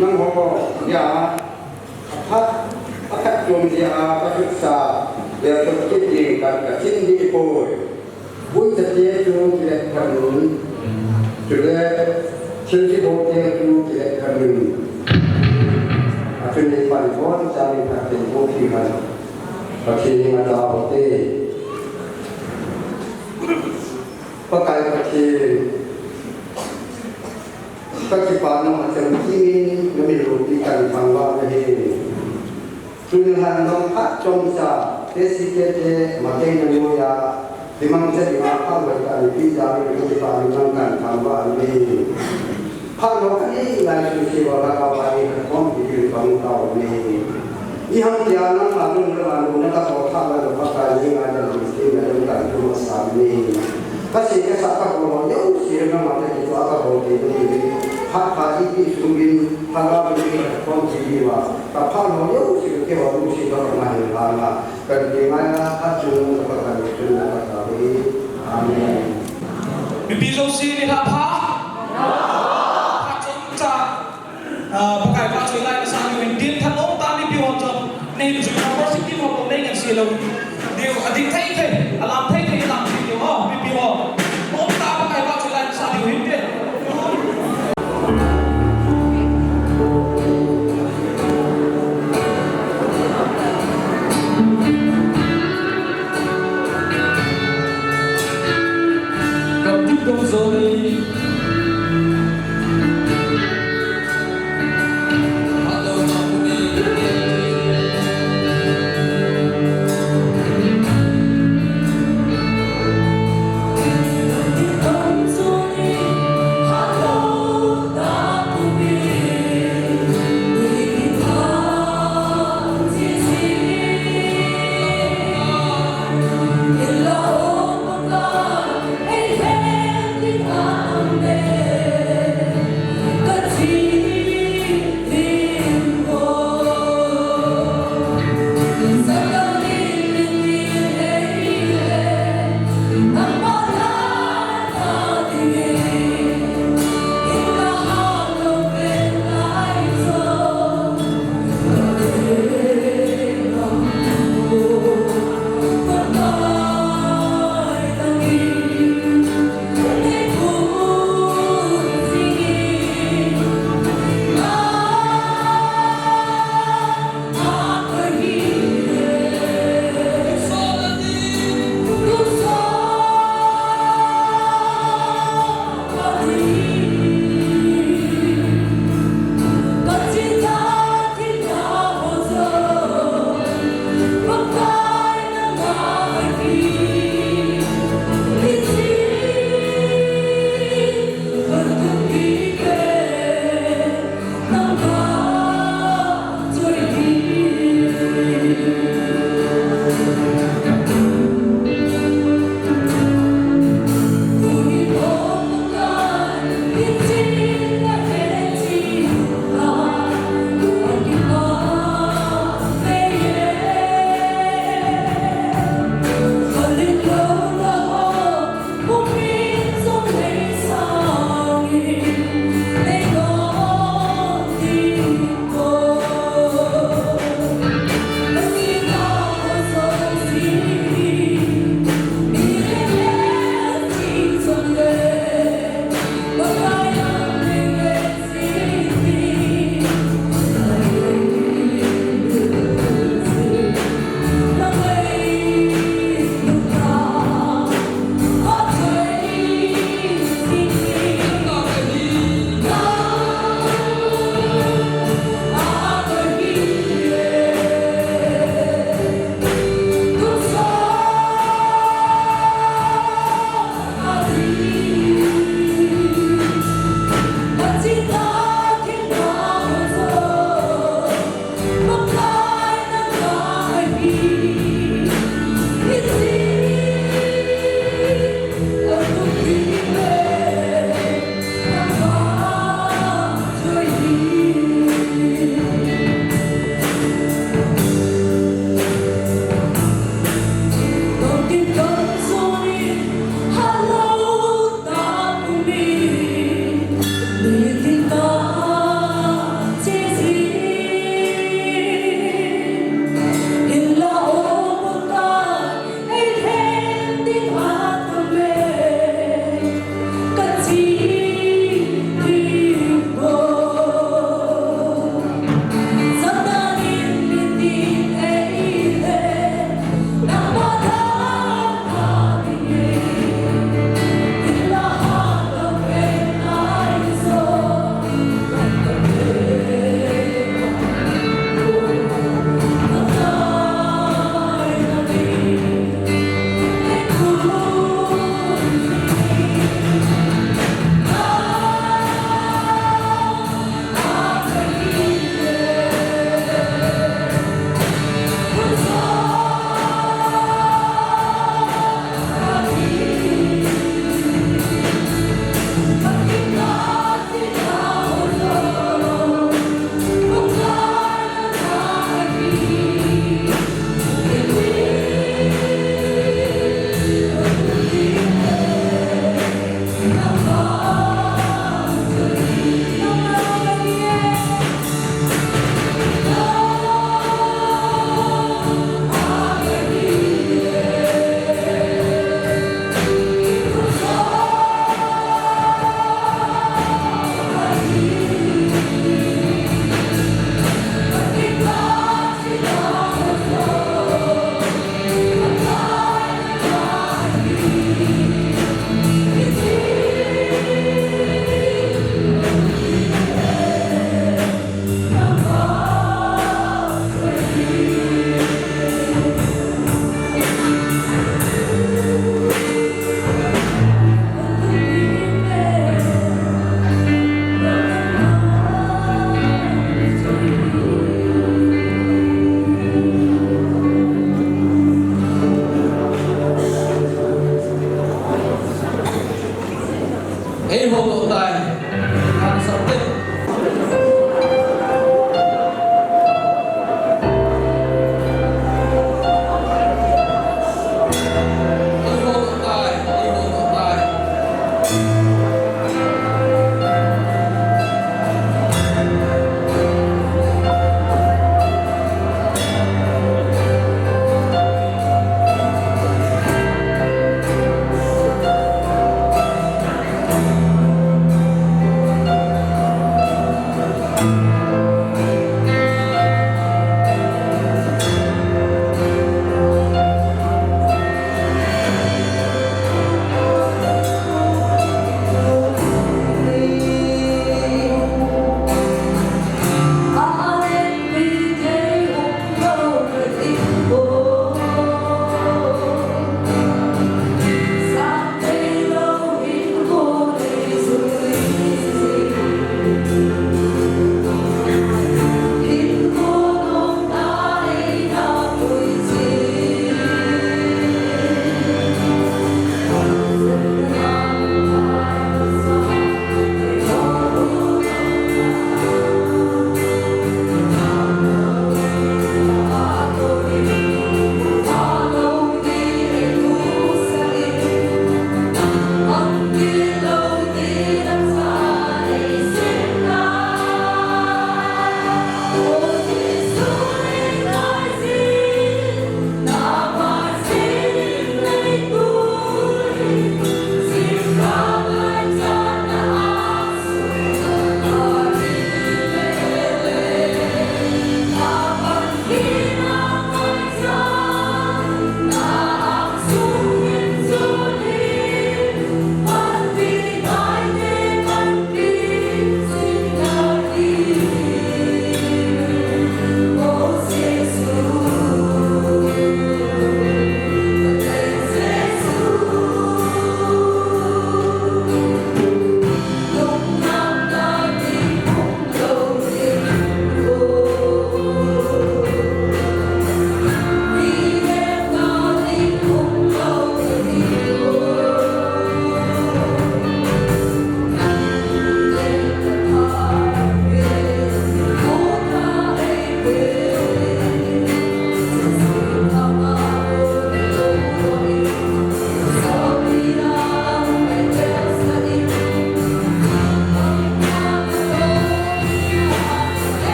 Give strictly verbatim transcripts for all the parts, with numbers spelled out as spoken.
Nangho, ya, aphat, aphat chom dia, aphat sa, ya, chom kit ding, ka, ka chin ding poi. Uicha te chu kilet khat un. Chule, thil kibo te chu kilet khat un. Achun ni pan bon, cha ni pan te bo ki han. Pathen ni nga ta bo te. Pakai Pathen. Ka kipana a chamkimi na min loupi kan thangvah na hi. Tuni han jong phat chomcha, te si te te, matei na noiya, timang cha dinga phalvai ta mipi jal in ka kipana nang kan thangvah na hi. Phat lou kanei lai suse uva ka kavai in ka khom ki dil tong tau na hi. Iham tia nangma lung le van lung na ka tho tha la lo Pakai ni nga da lo si na lo ka tu ma sa ni. Ka si ka sa ka ko lo yo si na ma te ki to ka ko te ni. Ha ha i ti su bin ha ga ni ko ti ni wa. Ka pha lo yo si ke wa lu si ka ma he la la. Ka ni nga na ha chu na ka ka ni chu na ka ka ni. Amen. Mipi jouse ni ha pha. Ha chomcha. Ah, Pakai vahchoi lai masa diu hin, ding thanom tah mipi ho chun, nei jui ho, worship team ho, nei ngan se lou. Diu, ading thei thei, alam thei thei, alam thei thei, oh, mipi ho. Nom tah Pakai vahchoi lai masa diu hin te. Kam tip dong zoi.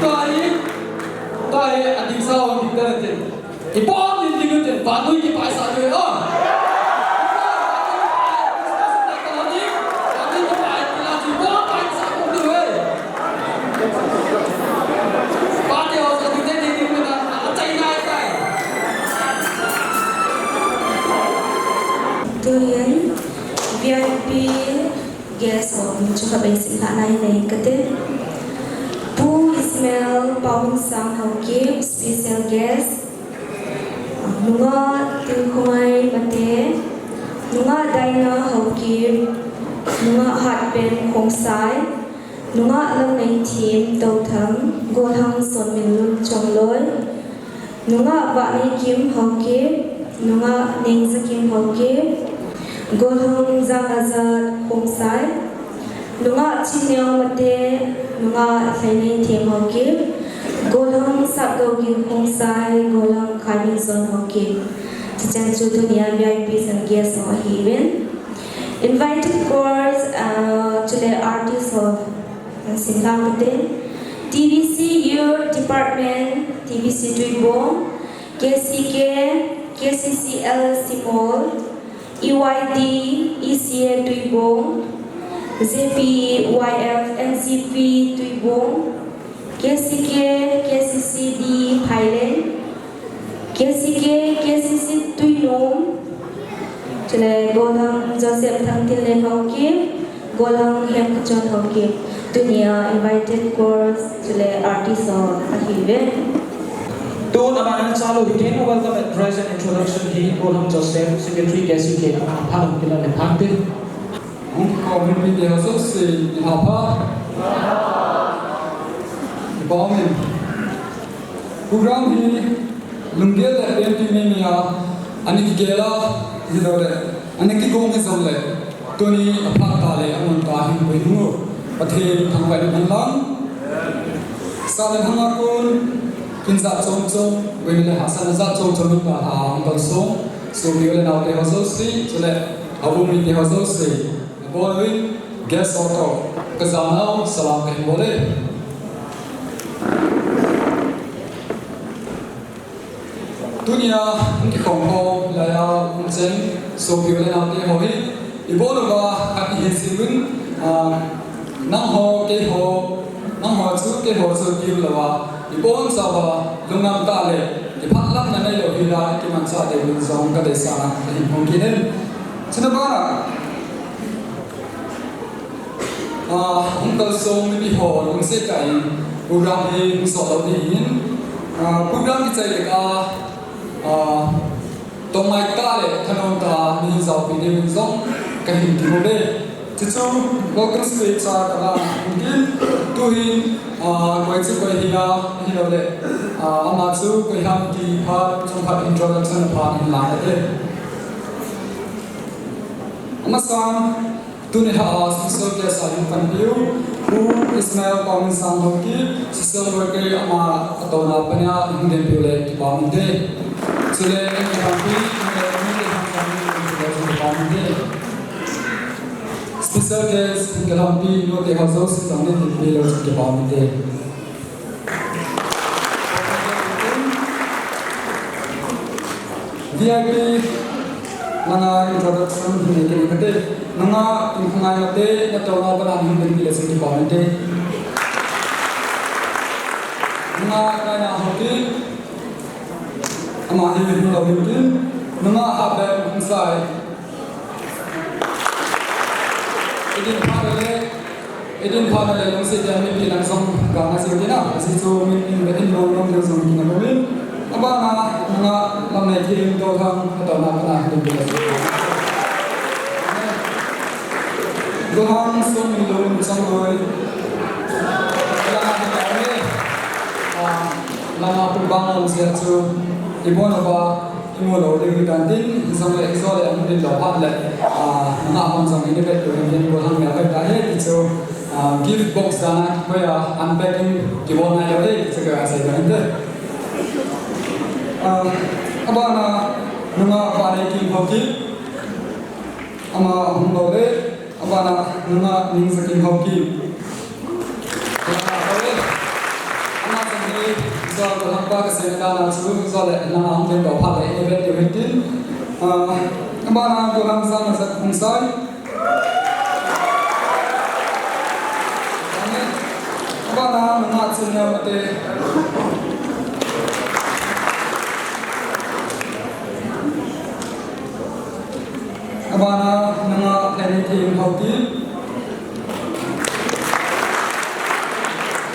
Tua hi, tua hi, ading sa hung ding ta nate. Ipi ding ding nate, vannoi kipaisa diu ahi. Tuhin V I P guest ho min chu khat vei simlhah nahi nei kate. Pu Ismail Pahunsang Haokip, special guest. Nungah Tinkhongai Mate, Nungah Daina Haokip, Nungah Hatpen Khongsai, Nungah Langneithim Touthang, Golhang Sonminlun Chongloi, Nungah Vahneikim Haokip, Nungah Nengzakim Haokip, Golhang Janajat Khongsai, Nungah Chinneo Mate, Nungah Lhaineithim Haokip, Golhang Satdogi Khongsai, Golhang Khaiminjon Haokip. Chucheng chu tunia V I Ps and guests ho ahiuvin. Invited course, ah, chule artist ho. Simlhah kate. T V C Youth Department, T V C Tuibong, K C K, K C C L Simol, E Y D, E C A Tuibong, J P Y F, N C P Tuibong, K C K, K C C D Phaileng, K C K, K C C Tuinom, chule Golhang Joseph Thangtinlen Haokip, Golhang Hemkhachon Haokip, tunia invited course, chule artist ho ahiuve. Tun aban a chalo hi kei na welcome address and introduction hi Golhang Joseph, Secretary K C K, aphan hung kilah le phan tin. Hung kihoupi te ho jouse, ni pha. Ni pha. Program hi lunggel le pen ti mi mi a, ani kigel a, ni do le, ani kigong hi jong le, tuni aphat tah le, amun tah hin pui Pathen thangvah in umhen lang. Salen hanga kon, kin jat chom chom, vei le hahsatna jat chom chom in ka ha, uncle song, sopi u le naote ho jouse, chule, a um mite ho jouse, abon uvin, guest ho toh, ka janau, salam kahin bol e. Tunia, hung kikhom ho, laiya, um cheng, sopi u le naote ho hi, ibon uva, khat ihi jiuvin, ah, nangho, keiho, nangho chu, keiho chu, tiu louva, ibon chauva, lungngam tah le, iphatlamna neilou hila, ikimanchah diuvin jong, kadeisahna, kahin phong kit in. Chuna bana, Ah, hung kalsong mipi ho lungset tah in program hi hung sot lou ding ahin, ah, program kichai leh a, ah, tongmai tah le thanom tah a nei jaopi diuvin jong kahin ti uve. Chuchu welcome speech a kalah in, tuhin, ah, koi chu koi hi a, ahilouleh, ah, ama chu koi ham ti phat, chomkhat introduction phat hin lang e. Amasan, tuni a special guest a hung panpiu, Pu Ismail Paominsang Haokip, social worker ama a touna pan a hung dinpiu le kipa um inte. Chule, hung dinpi, hung dinpi, hung dinpi le kipa um inte. Special guest, hung dinpi, note ho jouse jong dinpi le kipa um inte. V I P, nanga introduction hi nei kit kate. Nanga, kin khongai mate, na touna bana hung dinpi le chun kipa um inte. Nanga, ngai na hoti. Ama hi hung lou hin tin. Nanga, ha ben hung sai. Idin pha le, idin pha le lungset a mipi lang jong ka nga siu tina, si chu min in ve in lo lo lo jong tina ko min. Abana, nga lam nei thim to thang, to na na hung dinpi le. Gohang song min lo chang loi. Lama hi ka ne. Ah, lama pu bang lo sia chu. Ibon uva. Imu lou ding hitan tin, hijongle, hijongle, hung din lou phat le, ah, nangho jong ini vet diu hin tin, gollhang mel vet ta hi, ti chu, ah, gift box dan a, koi a, unpacking, kibol ngai lou e, ti chu ka sei bang inte. Ah, abana, nunga, abana, King Haokip, ama, hung lou le, Abana, nunga Ningzakim Haokip. Ama jong hi, Isua gollhangpa kasei dan a chu, Isua le nunga hung ven to phat le, i vet diu hin tin. Ah, abana, gollhang Jangnazat Khongsai. Abana, nunga Chinniamate. Abana, nunga Lhenithim Haokip.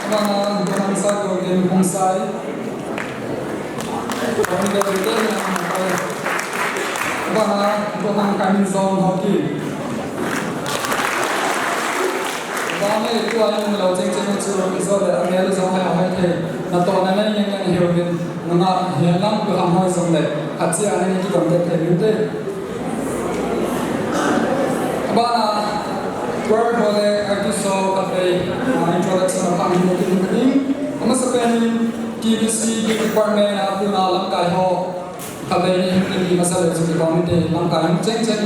Abana, gollhang Saigolkim Khongsai. Abana, gollhang Kaiminjom Haokip. Abana, tua imu lou cheng cheng chu, Isua le, amel jong hai hai thei. Natohna nei ngen ngen hiuvin. Nunga hihen lang gollhang ho jongle, khat chia nei kidong tet thei u hite. Abana, choir ho le artist ho khatvei, ah, introduction a pang hin kit ding. Amasapen in T B C department a tuna lamkai ho khatvei nei hin kit ding masa le chu kipa um inte, lamkai hung cheng cheng.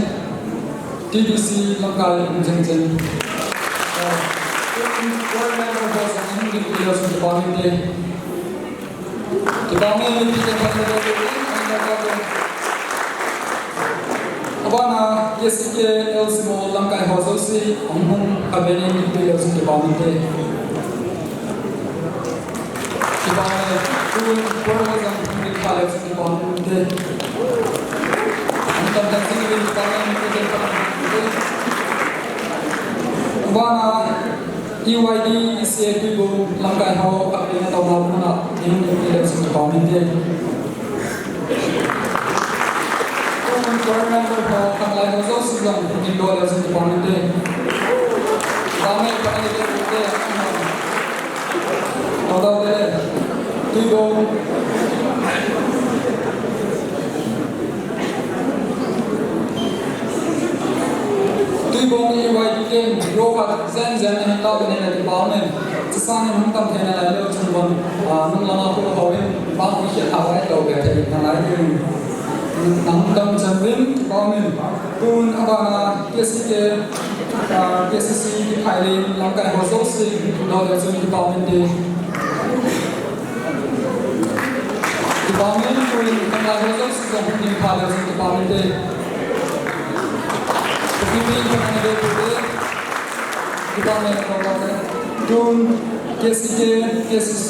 T B C lamkai hung cheng cheng. Eh, choir member ho jong hin kit ding le chu kipa um inte. Kipa um e, mipi te phat le. Abana, K C K L C M O lamkai ho jouse, hung hung khatvei nei hin kit le chu kipa um inte. Kipa um e, tun, choir ho jong hin kit le chu kipa um inte. Hung tam tam jing uvin, kipa um e, mipi te phat le. Abana, E Y D, E C A Tuibong, lamkai ho, khatvei na touna mun a, hin kit le chu kipa um inte. Tuibong choir member ho, khanglai ho jouse jong, hin kit le chu kipa um inte. Dame pa ni le te. Tau tau te le. Tuibong. Tuibong E Y D Ken, ro khat jen jen na hin lau nen na ti pau nen. Chusang in hung tam thei na lai leu chun bon, ah, nung lama ko ho in, bang ko hiat ha wai lo be thei na lai nen. Na hung tam chan vin ti pau nen. Tun abana K C K, ah, K C C ti phai le lamkai ho jouse, lo leu chun ti pau nen te. Department tui, kan lai ho jouse jong hung ding pha leu chun department te. Department te, department te. Tun, K C K, K C C.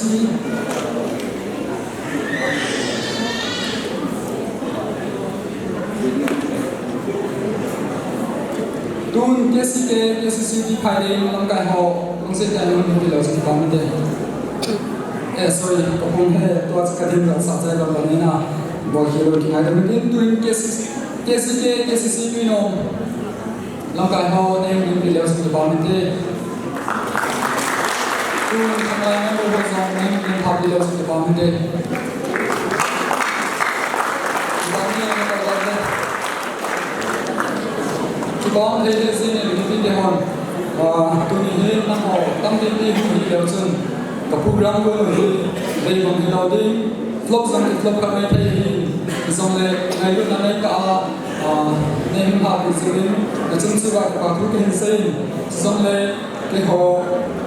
Tun K C K, K C C ti phai ding lamkai ho, lungset tah in hung ding ti leu chun department te. Eh, sorry, ka phone he, tua ka din ka sa chai lam lam na. Bol hi lo ki ngai dam din tun K C C, K C K, K C C tui no. Lamkai ho, nei hung ding ti leu chun department te. Tun khanglai member ho jong nei hung ding pha ti leu chun department te. Department te, department te. Kibang thei thei sin in, mipi te hon, ah, tuni hi nangho tamtah in hung hi leu chun, ka program ko hi, vei bang hi lou ding, flop jong ki flop kha mai thei hi, jong le, ngailutna nei ka a, ah, nei hung ha pi sin in, na chung chu va ka thu ka hin sei in, jong le, keiho,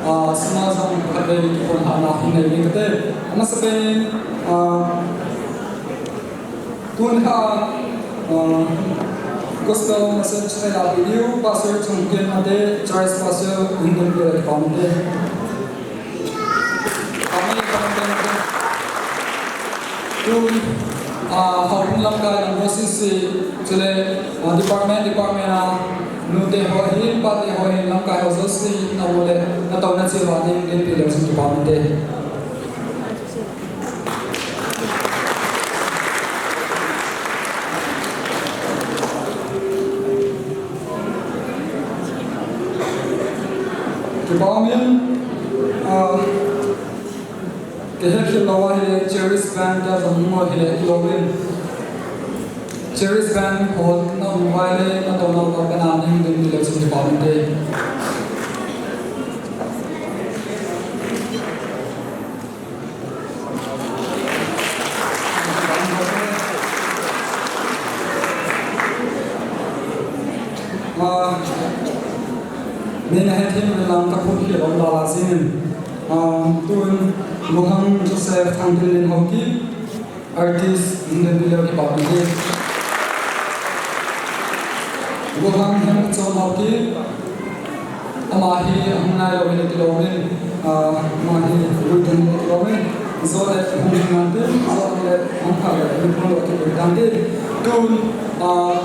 ah, sina jong khatvei kipon hana hi nei ding ka te. Amasa pen, ah, Tun kha, uh, gospel message thei la video, Pastor Chungkin Mate, Church Pastor Windon Pere Committee. Kami committee. Tun, uh, houbung lamkai lam ho sese, chule, uh, department, department a, nute ho hin, pate ho hin, lamkai ho jouse, na ole, na tona cheva ning, din pi leu chun department te. Kipah umin, ah, kahet khel lou ahile, Cherish Band te jong mu ahile, ilou in. Cherish Band ho na um uva ahile, na tona uva kana ning ding ti leu chun kipah umin te. Ah, nei na hethem uvin lang ka phone hi lom lala jingin. Ah, tun Luhang Joseph Thangtinlen Haokip, artist, Indian video kipah umin. Luhang Hemchon Haokip, Ama hi ahung nailou hile kilom in, ah, ama hi vui tah hile kilom in, jo le hung hing nante, jo le hung pha le hung pha le kilom tante. Tun, ah,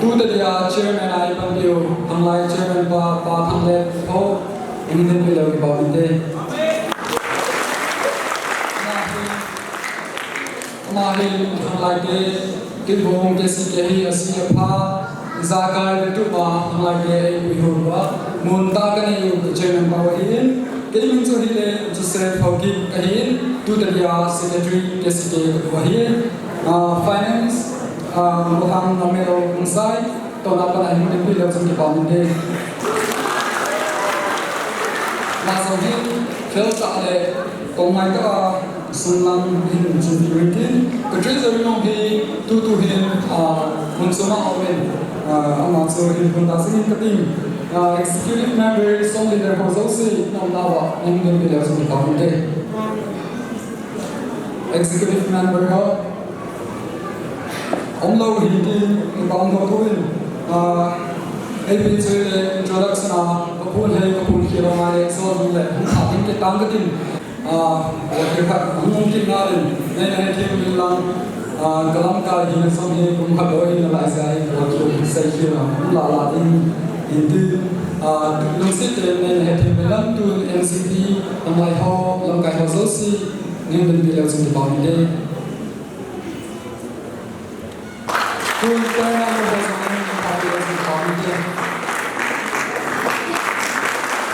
tu te dia chairman a ipan diu, Thanglai chairman pa, Pa Thanglai ho, hung hing pha le kilom tante. Ama hi, Thanglai te, Kibong K C K hi, asi apha, ijakai le tupa, Thanglai te, ei pui hon uva, mun tah kanei u, chairman pa ahin, kei min chu hile, Joseph Haokip kahin, tu te dia secretary K C K kahin, ah, finance, ah, Mohang Namelo Ungsai, tona pana hin min pui leu chun kipah umin te. Ama jong hin, fel tah le, kong ngai tah a, Sung lang hin chun pi ring tin, ka treasurer nung hi tutu hin, ah, mun sung a um in, ah, ama chu hin hun ta sing in ka tin, ah, executive member, song leader ho jouse, nong na wa, nong ding pi leu sung pa hun te. Executive member ho, um lou hin tin, i pa um lou tu in, ah, A P J le introduction a, ka phun hei, ka phun khi lo ngai le, so le, hung kha tin ke tang ka tin, Ah, khat hung kit na in, nei na hethem uvin lang, ah, ka lamkai hi na song hi kum khat lou hi na lai sa hi, ka chu sei hi na, hung la la ding, in ti, ah, lungset tah in nei na hethem uvin lang tun N C P, Thanglai ho, lamkai ho jouse, ning ding pi leu chun kipah umin te. Tun tena mo ho jong in kipah umin te.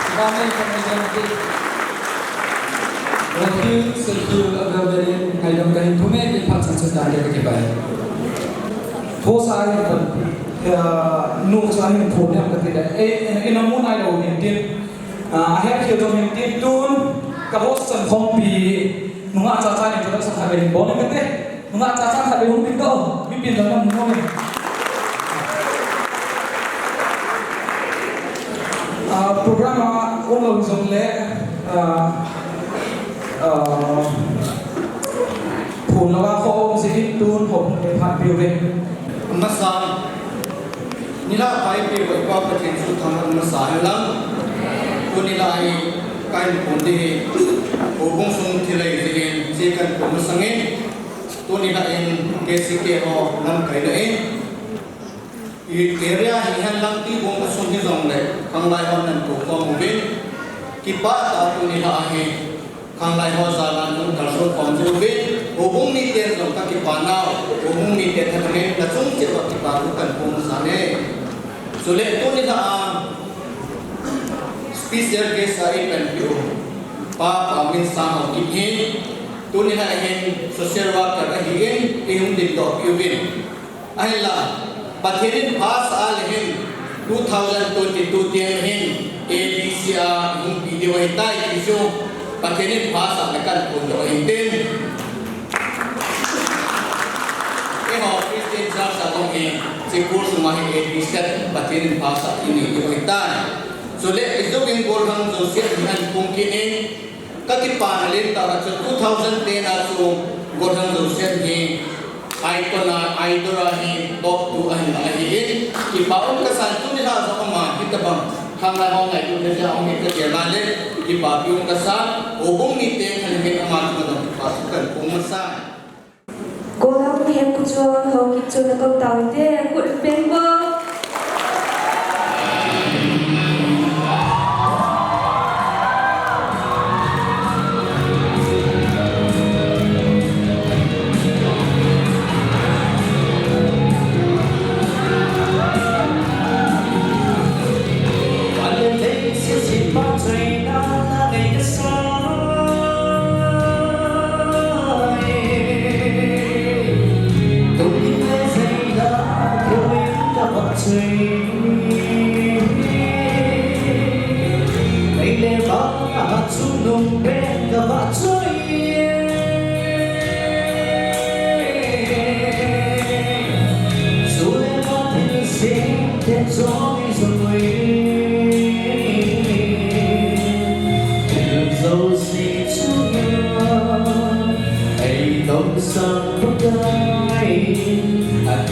Kipah umin te. Rahil, Sahil, Avel, Berin, ngaidam kahin thum e, kipah chan chan dan te kakipah e. Thosai, Ah, nu chu ahin phun em kati le. Eh, in, in a mu nai lou hin tin. Ah, ahet khel jong hin tin tun. Ka host chan khompi. Nungah cha cha in introduction khat vei bol in kate. Nungah cha cha khat vei hung tin to. Mi pin jong na mu mo le. Ah, program a um lou jong le. Ah, ah, phun lou a kho um si in tun hop le phat piu ve. Masa. Nilhah pha eipeh u Pathen chu thangvah masa hen lang. Tuni lha hi kahin phun ding hi. Houbung sung thil lei jeh in che kahin phun masang in. Tuni lha in K C K ho lamkaina in. I area hi hen lang Tibung a sung hi jong le khanglai hon nan kou khom uvin. Kipah tah a tuni lha hi. Khanglai ho jal a nung kalson khom diu vin, houbung mite jong ka kipah nau, houbung mite thanein nachung cheh uva kipa thu kahin phong masa e. Chule tuni lha a special guest a eipanpi u Pa Paominsang Haokip hi, tuni lha hin social worker ahin, eihung dingdoh piu vin. Ahinla, Pathen in phasah a le hin, two thousand twenty-two tiang hin, A D C a hung pi diu ahitai ti chu, Pathen in phasah le kahin phondoh ahin tin. Eiho Christian Church a kong hin, Chikul sunga hin A D C Pathen in phasah inei diu ahitai. Chule, ijou in Golhang Joseph hin ahin pung kit in, Ka kipana lentah chu two thousand ten a chu Golhang Joseph hi icon a, idol a hi top two ahin la ahin, kipa um kasan. Tuni lha jong ama hitabang khanglai ho ngailutna jeh a um hi kagel a le kipapi um kasan. Houbung mite thanein ama chunga jong kipa thu kahin phong masa. Golhang mihem kho chun Haokip chu nakou tauvin te, khut peng vo.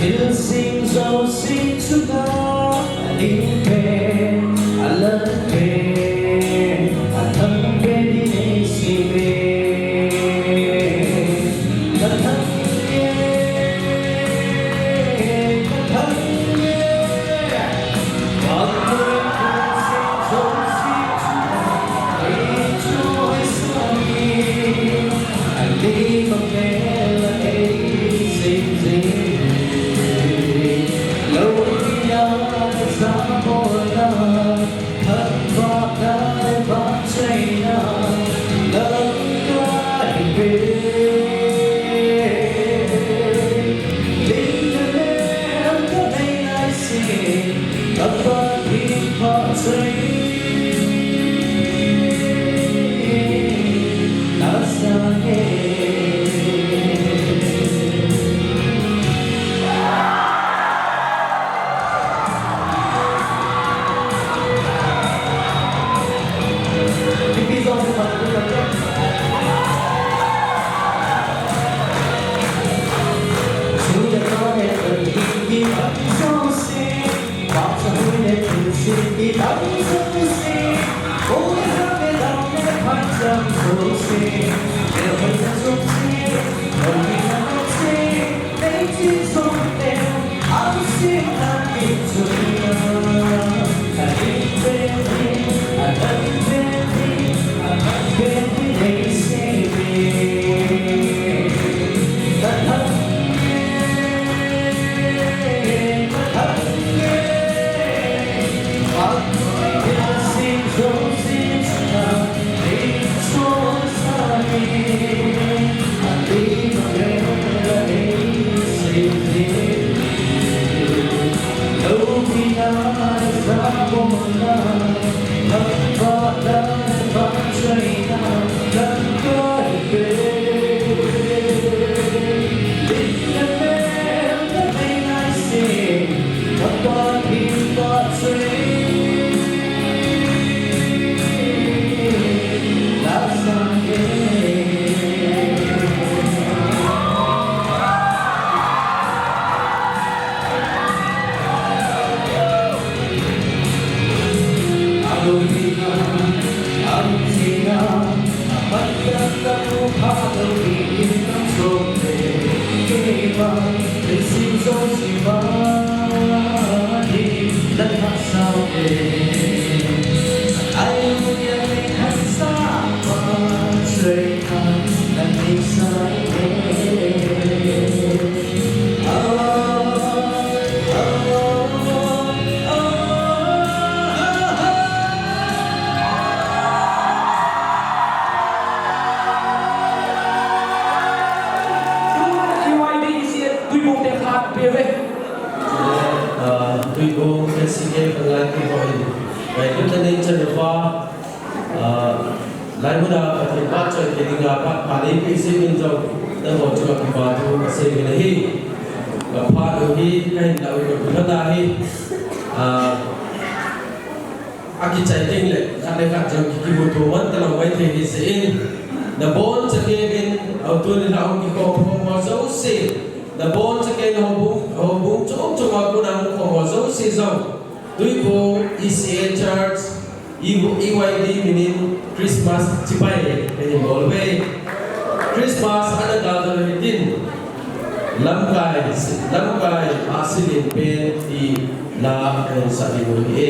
Thil sing jouse chunga, alim pen, alam pen, athang pen hi nei sei uve. Kathang e, kathang e. Lai muna Pathen vahchoi thei dinga phat pha neipeh jeh uvin jong, nangho chunga kipa thu kasei uvin ahi. Kaphat u hi kahin lah u ka kilhon ahi. Ah, akichai ding le, khat le khat jong ki, kimuto man talou maithei ahi jeh in. Nabonchauvin, tuni lah a hung kikhom khom ho jouse. Nabonchauvin houbung, houbung chom chom a kona hung khom ho jouse jong. Tuiphum E C A Church, E Y D minin Christmas chibai kahin bol uve. Christmas ana gal doh hitin, lamkai, lamkai a silin pen ti la kahin sa ding u ahi.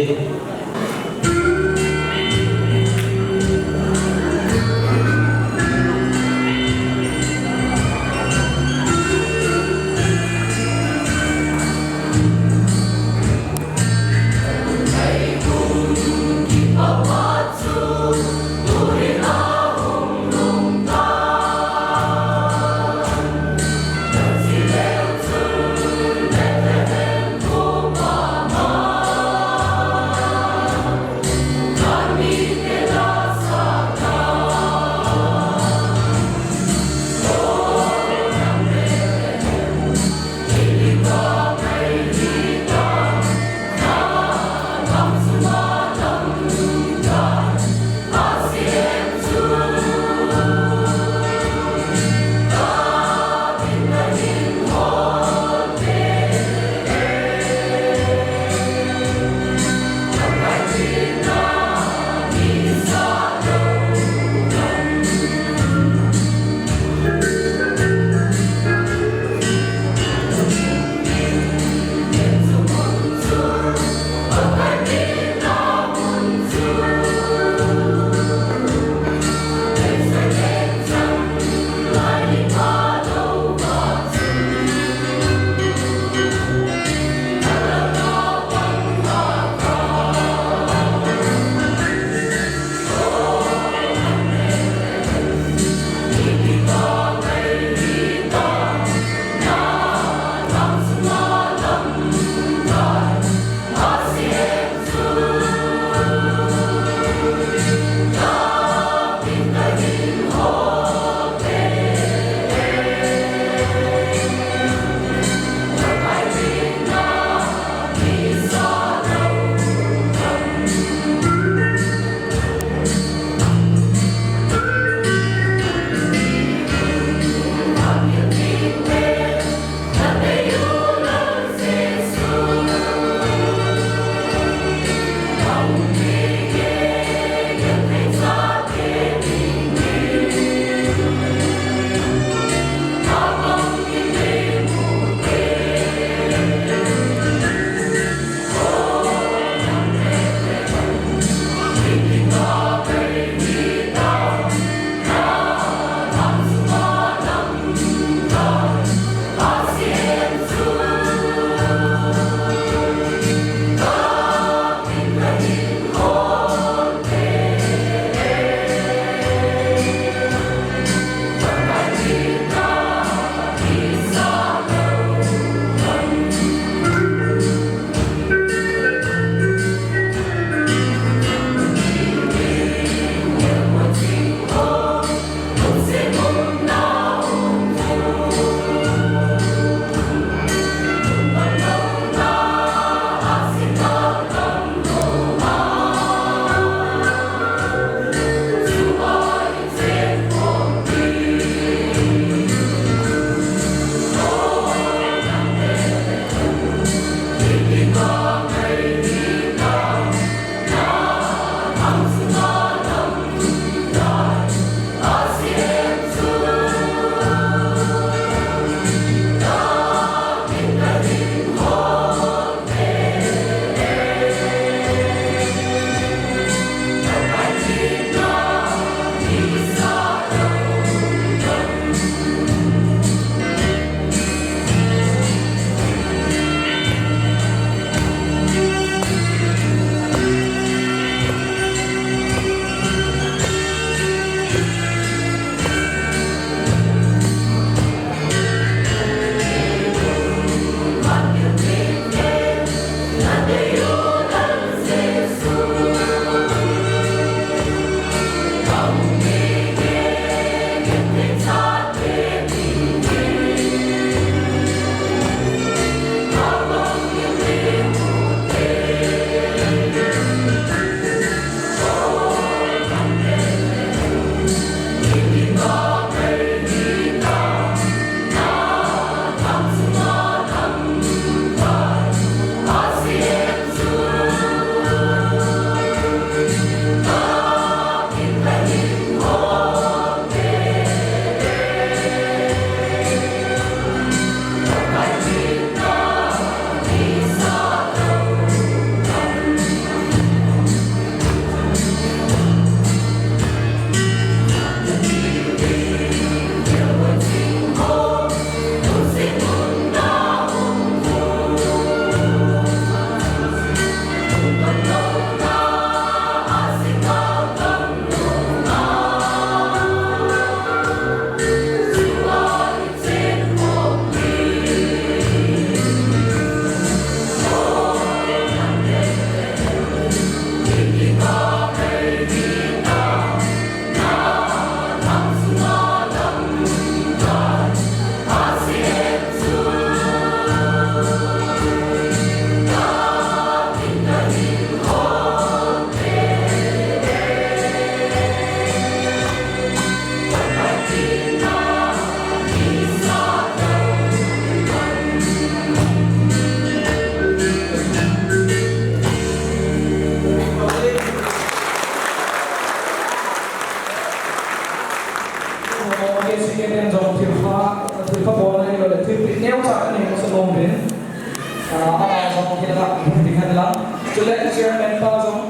Ah, ama jong hilanga hung ding hen lang. Chule chairman pa jong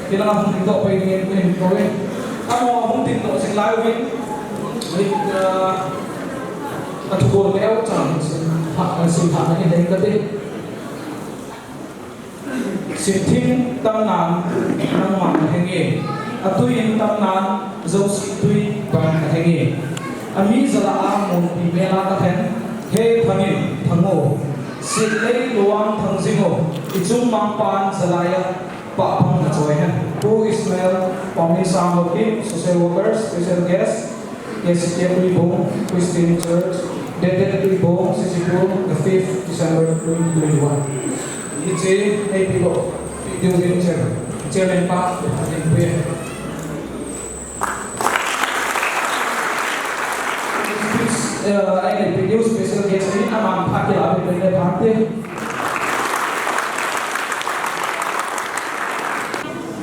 hilanga hung ding doh pai dingin kahin kou e. Ama hung ding doh jing lai uvin. Ah, athu bol leu chang, sim pha, sim pha na hin ding kate. Simthim tamnan nangma nahenge. Atui in tamnan Josie tui bang nahenge. Ami jala a munpi mela kahen. He Thangin, Thango. Sitlei Luang Thangjingo. Ichung mangpan jalaiya pahpang nachoi hen. Pu Ismail Pamisa Mokim, social worker, special guest. K C K Tuibong Christian Church, dated Tuibong, Sisipur, the fifth December twenty twenty-one. Hiche, A P Block, P D O Chair, Chairman pa, Adin Kuya. Uh, I P D O special guest ni, amang pa kila, Adin Kuya, Adin Kuya.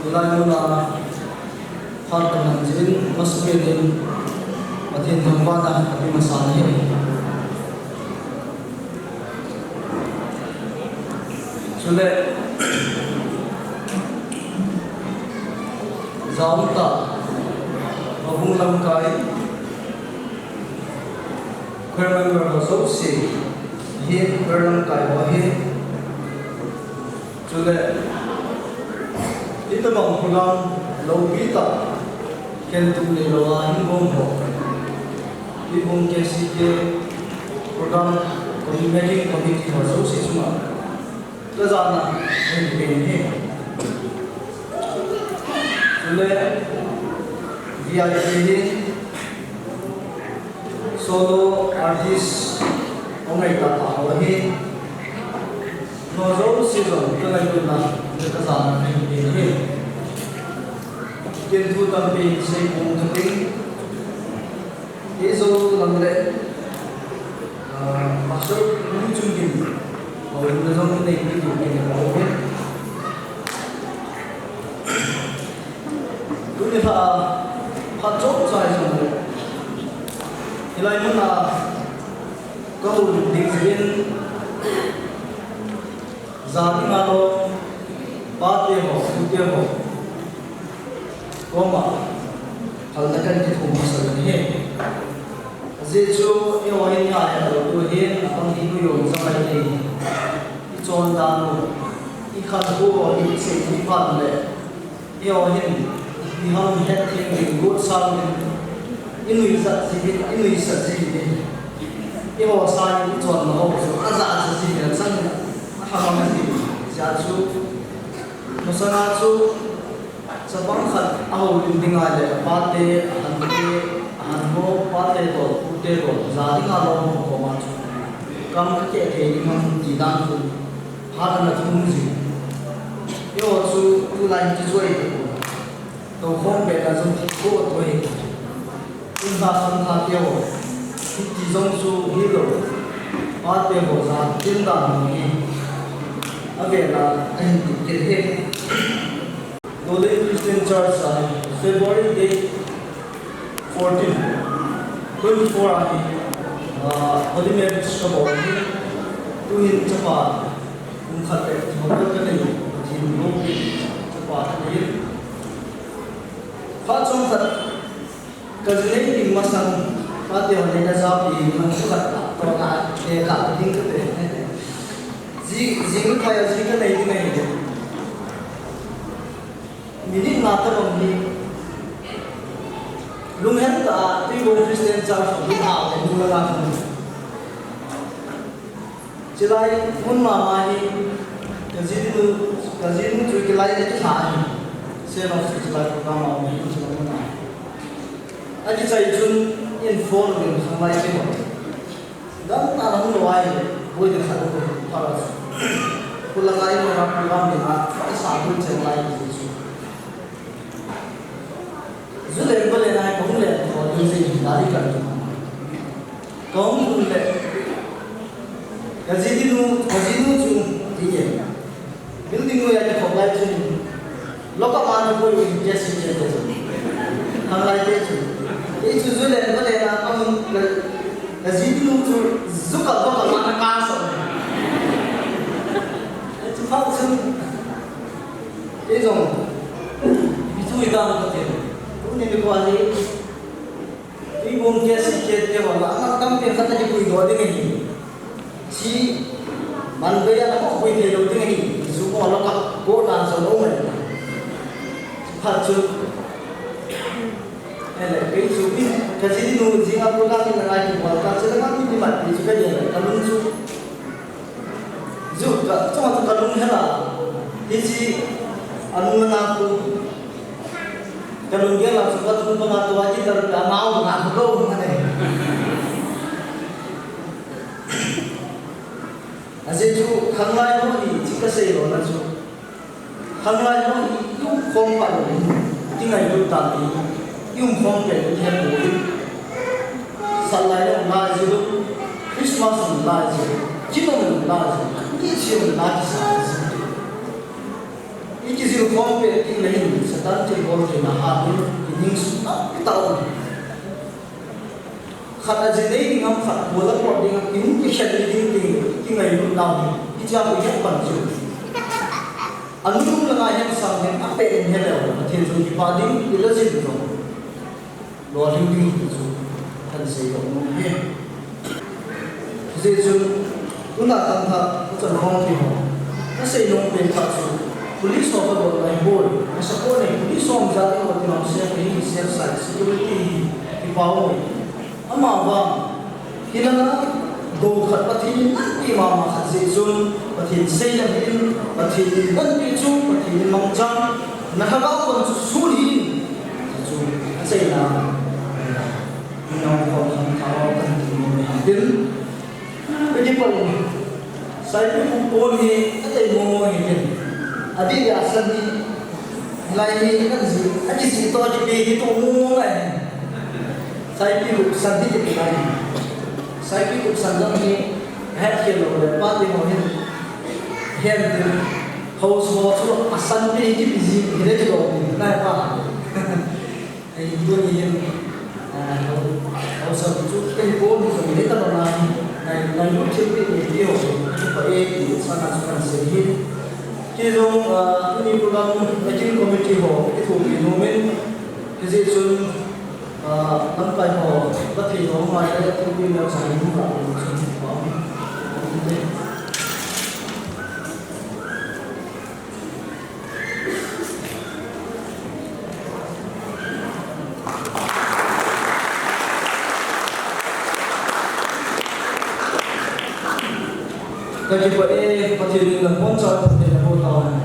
Tulai muna, Phat kaman jin, masa pen in, Pathen thangvahna kape masa ahi. Chule, jaum tah, Houbung lamkai, choir member ho jouse, ahin choir lamkai ho ahin, Chule, hitabang program loupi tah, khentup neilou a hin gom ho. Tuibong K C K program committee, making committee ho jouse chunga kajana hin pen ahi. Chule, V I P hi, solo artist, hung ngaitah tah ho ahi. Nangho jouse jong kangailutna, kajana kahin pe ahi. Ken thu tampi sei pum kating. Kei jou lang le, ah, Pastor Nu Chungkim, houlimna jong kinei kit u, kinei kit u. Tuni lha a, phat chomcha hi jong le, hilai mun a kahoulim ding jeh in, ja dinga lom, pate ho, pute ho koma phalna kahin kithum masa u ahi. Ajeh chu, eiho hin ngai a lou tu hin, apang hi nu jong ja mai thei. Ichon dan u, ikhankho u, isei u, iphat le, eiho hin, iham het thei ding, got sang ding, inuisat ji, inuisat ji ding. Eiho sa in ichonna ho chu, ajah ji ding, achang in, ahamang ji ding. Hijeh chun, masanga chu, Chapang khat ahoulim ding ahile, apate, ahante, ahan ho, pate toh, pute toh, ja dinga lom ho koma chu kam kakeh thei ding ham ti dan chu, phat ana thum ji. Eiho chu tulai hi kijui tapon, toukhom pet a jong kikoi tapon. Tun dan khangthah teho, hiti jong chu hilou, pate ho ja, tun dan ho hi, avel a, ahin ti kit ahi. Dolen Christian Church a, February date fourteen, twenty-four a hi, ah, Holy Marriage kabol ahi, tuhin chapa, kum khat le thum kanei, Pathen loupina, chapa kanei. Phat chomkhat, Ka ji nei ding masang, pate ho nei na japi, man thu khat toh na, eh, ka ding kate. Ji, ji nu phai a ji kanei ding ahi. Minute nga tabang hi. Lunghem tah a, Tuibong Christian Church, lung a, lung la la. Chilai mun mama hi, ka jinu, ka jinu chu kilai a kilha ahi. Send off chu chilai program a um ahi, chilai mun a. Akichai chun in phone in khanglai te ho. Gamtah a hung lou ahi, boi te khat ko para. Khulanga in program ding a, sa boi chen lai ti chu. Ju len pa len a hi kahung len tho ding jeh in gari kan. Kahung len le. Ka jinu, ka jinu chu ti e. Building noi a kikhop lai chun. Lock up a nakoi in case in case. Khanglai te chu. Kei chu ju len pa len a kahung le. Ka jinu chu ju ka, ju ka ma ka ka sa. Ei jong, ipi thu itam kati. Tuni nikho hi, Tuibuong K C K te ho la, ana tampi khat a kipuidoh ding ahi. Chi, man bei a na pui thei lou ding ahi. Chu ko la ka, ko dan sa lou mai. Phat chu. Ele, kei chu, ka jinu, jing a program in a ngai kibol ta, chu la ka mi ni mat, chu ka ye, ka lung chu. Ju ka, chunga chu ka lung hela. Hiche, anu na tu. Ka lunggel a chu ka lung banga tua guitar ka mau banga ka lou banga ne. Ajeh chu khanglai ho hi, chi ka sei lona chu. Khanglai ho hi, i um khom phat lou, i ngailut tah in, i um khom pen i het lou in. Sat lai le um lai ji lou, Christmas um lai ji lou, kin um lai ji lou, ni chi um lai ji sa ji. I kijil khom pen i le hin, Satan thilbol theina hat in, i ning sung tampi tah um. Khat a ji nei ding ham, khat bol a pot ding ham, i hung kikhel ding ding, i kingailut nau hi, i chang i het pan chu. Anu lung langa hin sang hin, a pe in he leu, Pathen jong kipah ding, i la jil jong. Lolhing ding ti chu, kan sei lou nom e. Hijeh chun, tuna tamtah, ka chan hung ti ho. Ka sei nom pen khat chu, police ho ka bol ngai bol. Ka sa ko nei, police ho jat ho ti nom se, ka hi se sa security hi, kipah e. Amavang, hilanga, do khat Pathen in nanpi mama khat jeh chun, Pathen seina hin, Pathen in nanpi chu, Pathen in mangchan, na lhagao kon chu sun hin, chu, achaina, nang kon kan thao kan ti mo ni hin. Piti pa in, Saipi kum pon hi, a tei mo mo hi ken. A di ya san hi, lai hi, kan ji, a di ji to di pe hi to mo mo lai. Saipi kum san hi di lai. Saipi kum san lang hi, het ke lo le, pa ti mo hin. Hen di, house ho chu, a san pe hi di pe ji, hi le di lo, nai pa. Ei, tuni hin, ah, ho, ho sa chu kei ko ni jong le ta bang a, ngai, ngai lu thil pi ni pi ho, pa e, ti sa na sa na se hin. Kei jong, ah, tuni program making committee ho, kithopi nom in, hijeh chun, ah, lamkai ho, ka thei ho, ngai le, thil pi ngai sa hin, ka chun, pa. Ka kipah e, Pathen in nabonchauva phatthei naboh tauhen.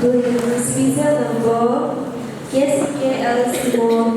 Tun special number, K C K L Simon.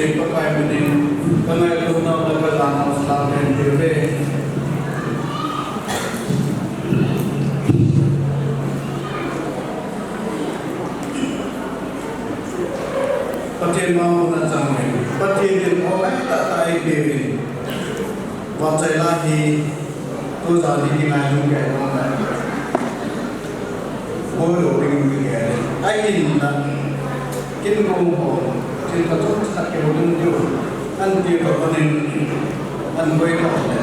Pakai minin, ka ngailutnau le ka jana salam kahin peuve. Pathen mangpha chang e. Pathen in aw kaitah tah eipeuvin. Vahchoi la hi tujan hi kingailutna kahi lou. Boi lou ding kigel e. Ahinla, kin gong ho, Pathen thangvah khat kihoulim diu. Ahin ti toh ahin, ahin boi lou le.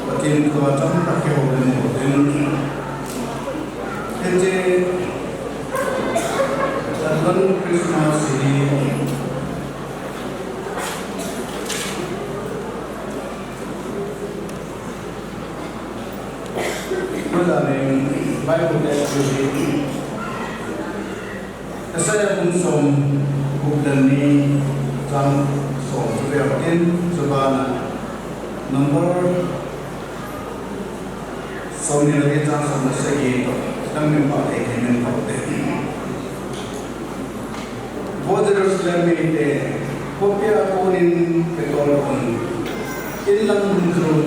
Pathen thangvah khat kihoulim diu. Hiche Advent Christmas hi Majanin Bible text chu hi Isaiah bung som gup le ni chang som chu veu tin, chubana number som ni le ni chang som le sagi toh, chang ni pa le ni min pa te. Vo Jerusalem mite, khopia konin kitol un, in lang mun chun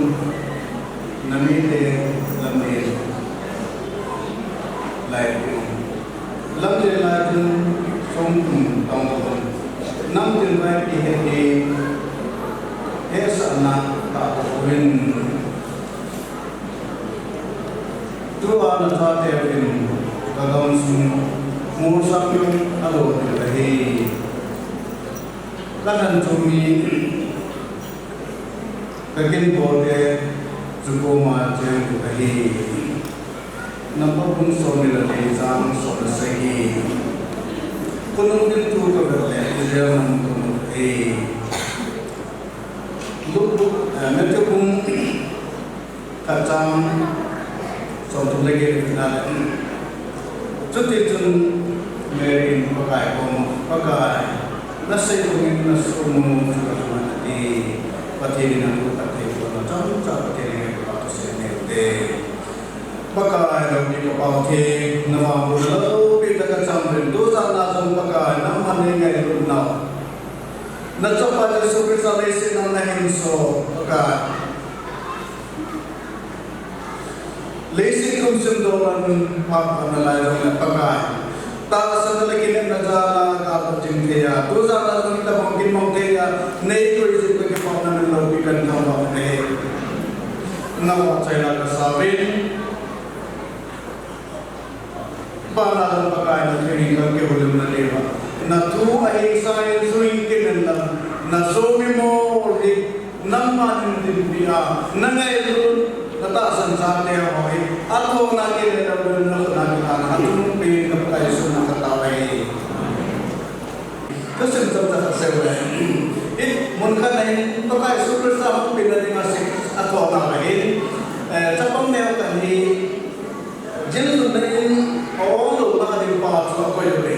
namite lamlen lai un. Lamlen lai chun songthum tong un. Namtin vai pi he di, hesahna tah uvin. Tua nachateuvin ka gamsung molsang alo diu ahi. Ka lhan chom mi, ka kin pote chu koma cheng diu ahi. Number bung som ni le li chang som le sagi. Khonung ding thu ka vet le Israel nam ka mu ahi. Luke bung, eh, Matthew bung khat chang somthum le get na le. Chutichun Mary in Pakai koma, Pakai, nasei bangin nasumil chu kahin ati. Pathen in athu phatthei bohna chomcha Pathen in kipathu seiyu te. Pakai loupi ka Pathen, navangbohna loupitah a kachamuvin, tujan a jong Pakai, nangman neingailut nau. Nachapa Jesu Christa leiset a nahin soh, Pakai. Leiset lungsim dolang phat nalai jongle Pakai. Tahsan le kinepna jal a kapat jing thei a. Tujan a jong tabang kin mang thei a. Neikoi jing le kipana min loupi kahin thangvah e. Navahchoina kasauvin. Bana jong Pakai nathu in kakihoulimna diuva. Nathu ahin sangin suin kinen lang. Nasomi mol hi. Nangman in dinpi a, nangailut, natahsan chate ho hi, athona kile lou, nathona kile, athum pen ka Pakai Jesu na kata vai. Kasim chomcha kasei uve. It mun khat na hin Pakai Jesu Christa hung pen na dinga sih, athona vahin. Eh, chapang neo khat hi, Jesu na in, aong lou na ding pa chu akoi uve.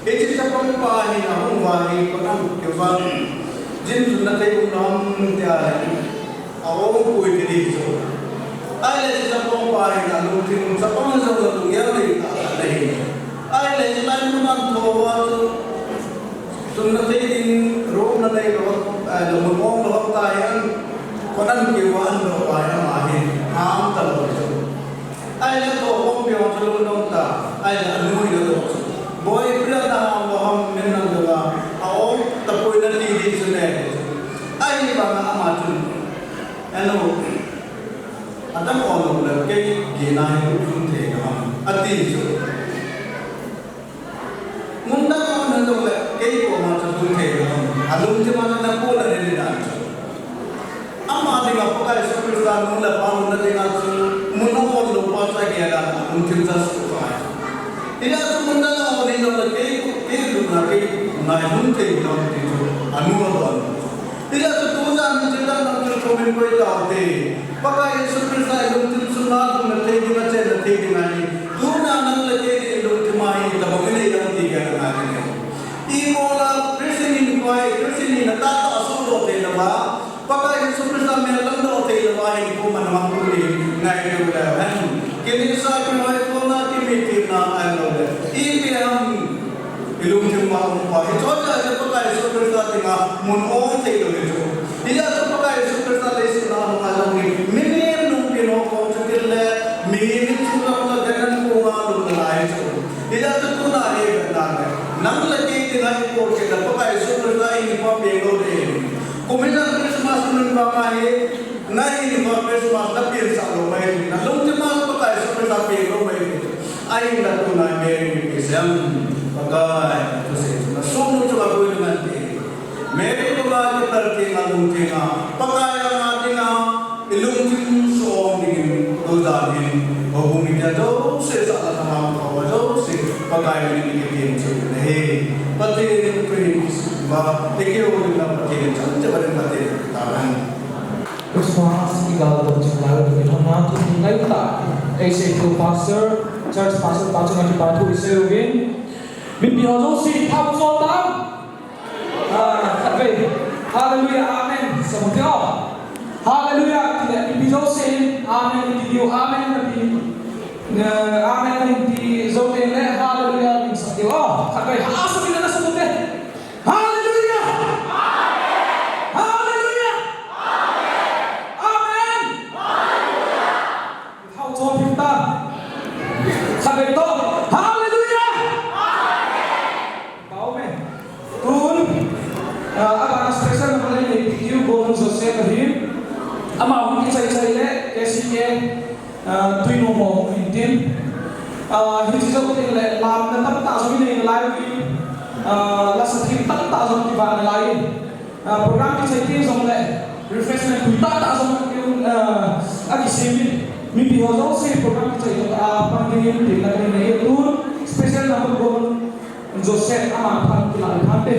Hiche chapang pa hin ahung uva hi, koiman kivah. Jin chun nathei um nam tia le. Aong pui ti di chu. Ahile hiche chapang pa hin alungthim chapang jong alunggel nei tah tah ahi. Ahile hiche lai mun a thou uva chu. Chun nathei ding room nanei lou, eh, lou mun ong lou ta hin. Koiman kivah lou pa hin ama hin. Ham talou chu. Ahile tohkhompi ho chu lungdong ta, ahile anu in adoh chu. Boi, ipi a naham u ham, min nang doh a, aong tapoi nati di chu ne. Ahivanga ama chun, anu, adang ong lou le kei gihna hi lungdong thei naham, ati chu. Mun dang a um jongle, kei koma chu lungthim thei lou ham. Alungthim a na pu la ni dan chu. Ama dinga Pakai Jesu Christa nu le pa lungna dinga chu, mun a ol lou pa chu agel a, alungthim chu asuh pai. Hijeh chun mun dang a um jongle, kei, kei lungna, kei ngailutna thei lou ti chu, anu adon. Hijeh chun tujan hin thil dang dang chu thumin koi taute. Pakai Jesu Christa i lungthim sunga lungna thei ding, achenna thei ding ahi. Tuna nang le kei i lungthim a hi tabang inei ding ti gel ngai ding ahi. Ibola Christian in koi, Christian in atahtah a sohdoh thei louva, Pakai Jesu Christa mel lamdoh thei louva, hi kum ana mang tu ni ngai tu le hen. Kinisa, kiloikhomna, kimitlina ahilou le. Ipi ham i lungthim a um pa. Hiche a Pakai Jesu Christa dinga mun ong thei lou hi chu. Hijeh chun Pakai Jesu Christa leiset a hung a jong hi, milim lungpin ho kom chu kile, mihem in chu lam la, gan an kong a lum la lai chu. Hijeh chun tuna hi vet na le, nang le kei dinga i por kit le Pakai Jesu Christa in ipi peng lou ding. Kum hi jong Christmas mun vang a hi, na in vang Christmas na piansah lou mai hi, na lungthim a Pakai Jesu Christa peng lou mai hi. Ahinla tuna Mary in ipi asei em, Pakai, thusei chu na sung nu chu aboi ding ahi. Mary koma kipat teng a lungthim a, Pakai anga dinga, i lungthim som dingin, tujan hin, houbung mite jouse sahna thangvah ho jouse, Pakai min in i kitiem cheh u ahi. Pathen in tuhin kisuhva, i kihoulimna Pathen in chang cheh in Pathen in tahen. Christmas i gal dong ching lai u, i honna thu ding lai u ta. Ei sei thu pastor, church pastor pa chunga kipa thu i sei uvin. Mipi ho jouse thao chol tam. Ah, khatvei. Hallelujah, amen. Sa u te o. Hallelujah. Ti le, mipi jouse in, amen. Ti diu, amen. Ti, eh, amen. Ti jou teng le, hallelujah. Ti sa diu o. Khatvei. Ha, sa u te na, sa u te. Hallelujah! Hallelujah! Amen! Thao chol phim ta. Khatvei toh. Hallelujah! Amen. Tun, ah, abana special number lei nei diu Golden Joseph ahi. Ama hung kichai chai le, K C K. Ah, tui nom mo hung hin tin. Ah, hiche jou teng le, lamna tamtah jong i nei nalai uvin. Ah, lasa thim tamtah jong kivah nalai. Ah, program kichai teng jong le, refreshment tui tamtah jong i, ah, akisem in. Mipi ho jouse program kichai teng, ah, pan dingin tin la nei nei tun. Special number one. Joseph ama phat kila le phat te.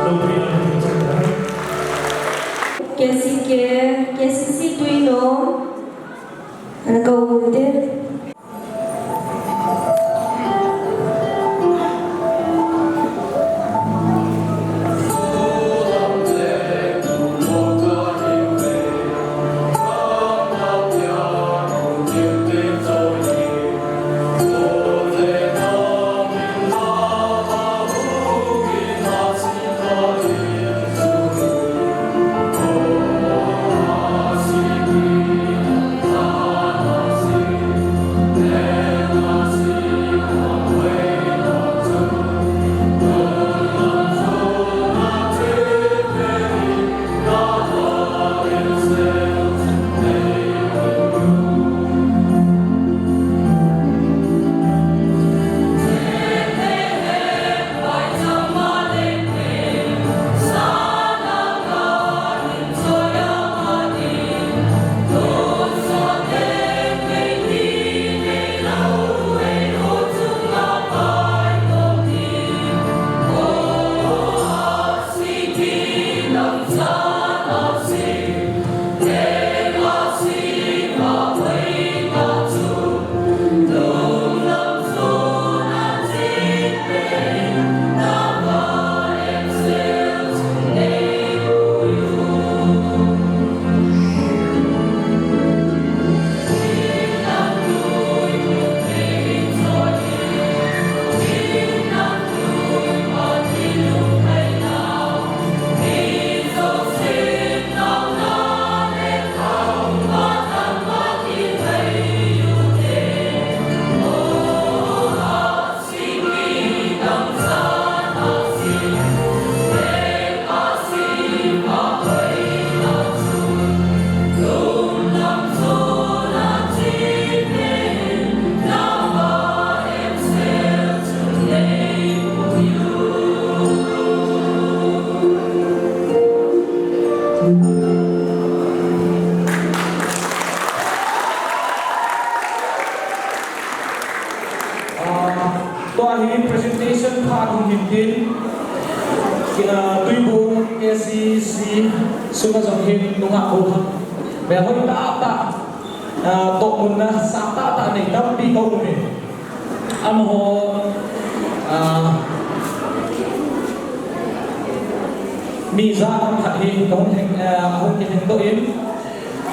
K C K, K C C Tuino, ana kau ute. Ah, tua hi presentation phat hung hin tin, ah, Tuibong K C C sunga jong hin nungah ho khat, melhoi tahtah, ah, tohmunna sang tahtah nei tampi ka um e. Amaho, ah, mi ja khat hi ka hung theng, ah, hung kitheng doh in,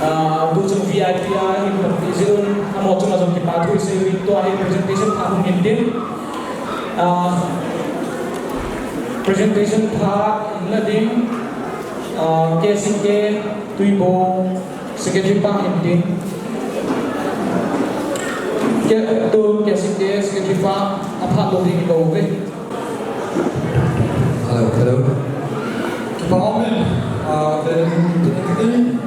ah, tu chung V I P a hin panpi jeh un, amaho chunga jong kipa thu isei uvin, tua hi presentation phat hung hin tin. Ah, presentation phat in la ding, ah, K C K Tuibong Secretary pa hin tin. Ke, tu K C K Secretary pa, aphat lou ding kou ve. Hello, hello. Kipa um e, ah, vel in tin,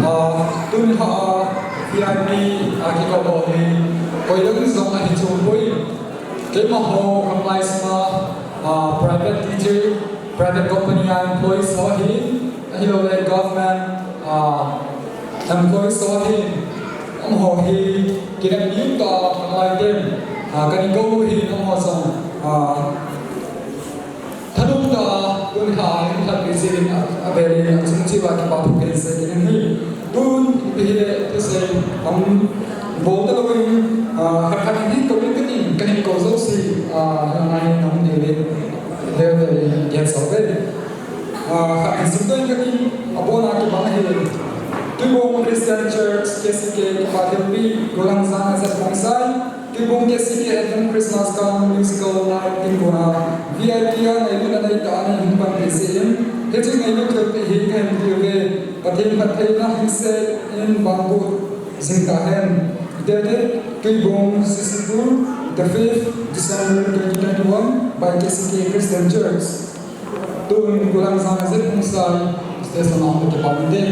ah, tuni a, ah, V I P, ah, kikah ho hi, koi lang jong ahi chu poi. Keima ho, kam lai sunga, ah, private teacher, private company a employees ho ahi, ahilouleh government, ah, employees ho ahi, amaho hi, kinepna tah a, kam lai ten, ah, kana kou u hi, amaho jong, ah, thanom tah a, tuni a, ahin lhatpi jeh in, a, avel in, achung cheh uva kipa thu kahin sei kit in ahi. Tun, ipi hile, thusei, um, bol talou in, ah, khat khat in hin kou in katin, kahin kou jouse, ah, hilanga hin um diuvin, vel vel in, gel sah uve. Ah, khat in simdoh in katin, abona kibang ahi. Tuibong Christian Church, K C K, kipa thilpeh, Golang Jang Azet Khongsai, Tuibong K C K Advent Christmas Carol Musical Night ding kona V I P a ngailutna neitah a nei hin panpi jeh in, hiche ngailut thilpeh hi kahin pe uve, Pathen phattheina hingset in vangboh jing tahen. Dated, Tuibong, Sixth Schedule, the fifth December twenty twenty-one, by K C K Christian Church. Tun Golang Jang Azet Khongsai, stage langa hung kipan inte.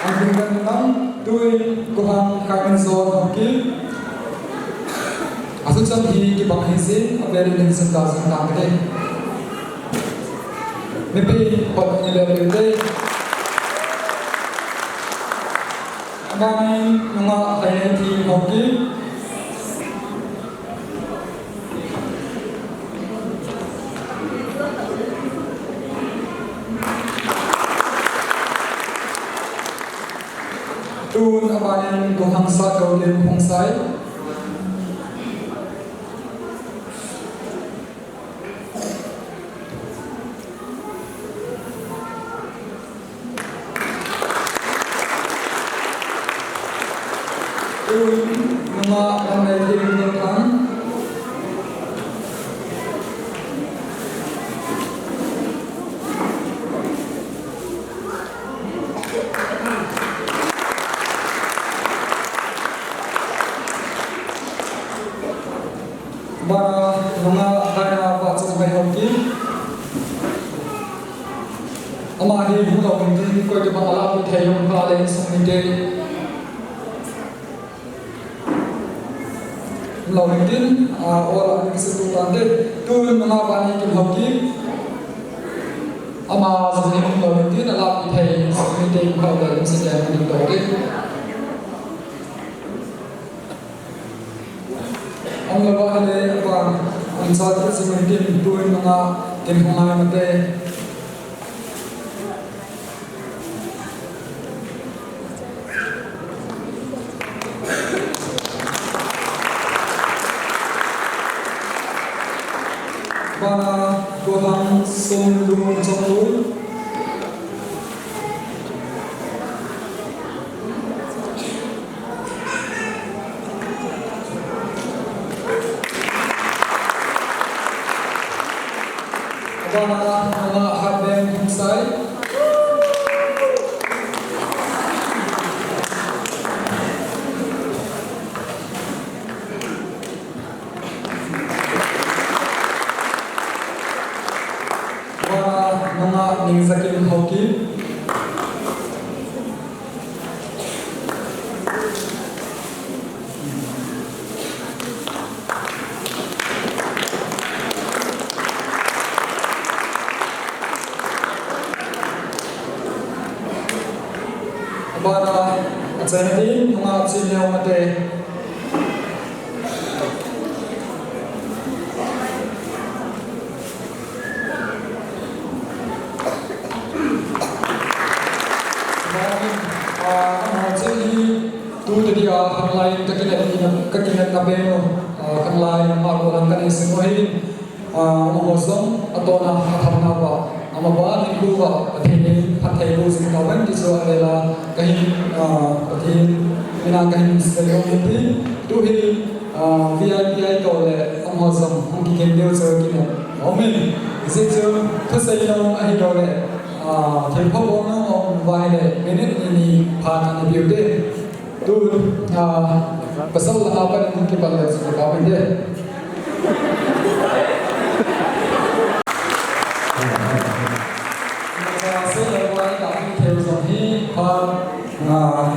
An hung kan nang tui Kohang Carmen Zon Hongki. Asu chan hi kibang ahi jeh in, avel in hin simdoh jing tang kate. Mipi, hot ni le le te. Abanin nungah Haineithi Haokip. Tun abanin Gohang Satgoulim Khongsai. Tun nungah Lamneilhem Nunthang. Abana nungah Daina Vahchonghoi Haokip. Ama hi hung lou intin, koi kibang alahpeh thei um kha le insung mite. Hung lou intin, a, ol a ana kisutup tante. Tun nungah Vanikim Haokip. Ama jong hi hung lou intin, alahpeh thei insung mite um kha le insung mite um kha le. Ahung lou ahile, aban, anchat kit jing intin, tun nungah Kinhongai Mate. Abana Gohang Somlun Chonglun. Abana nungah Hatbeng Khongsai. Abana nungah Ningjakim Haokip. Abana achaina ding nungah Chinneo Mate. Amaho cheh hi tu tadi a khanglai in kakinepna, kakinepna pen u, a, khanglai in ama gollhang kanei jing u ahi, a, amaho jong atohna athamna uva, amaban hinkho uva Pathen in phatthei boh jing tahen ti chu avel a kahin, a, Pathen mina kahin sei nom in tin, tu hi, a, V I P ahi tole amaho jong hung kigel diu chu kinep aumin, hijeh chun thusei nom ahi tole, a, thilpha bol nom aum uva ahile minute ni ni phat ana peh u te. Tun, a, pasal langa pat in hung kipan leu chu kipa umin te. Pasal langa pat in hung kipan leu chu kipa umin te.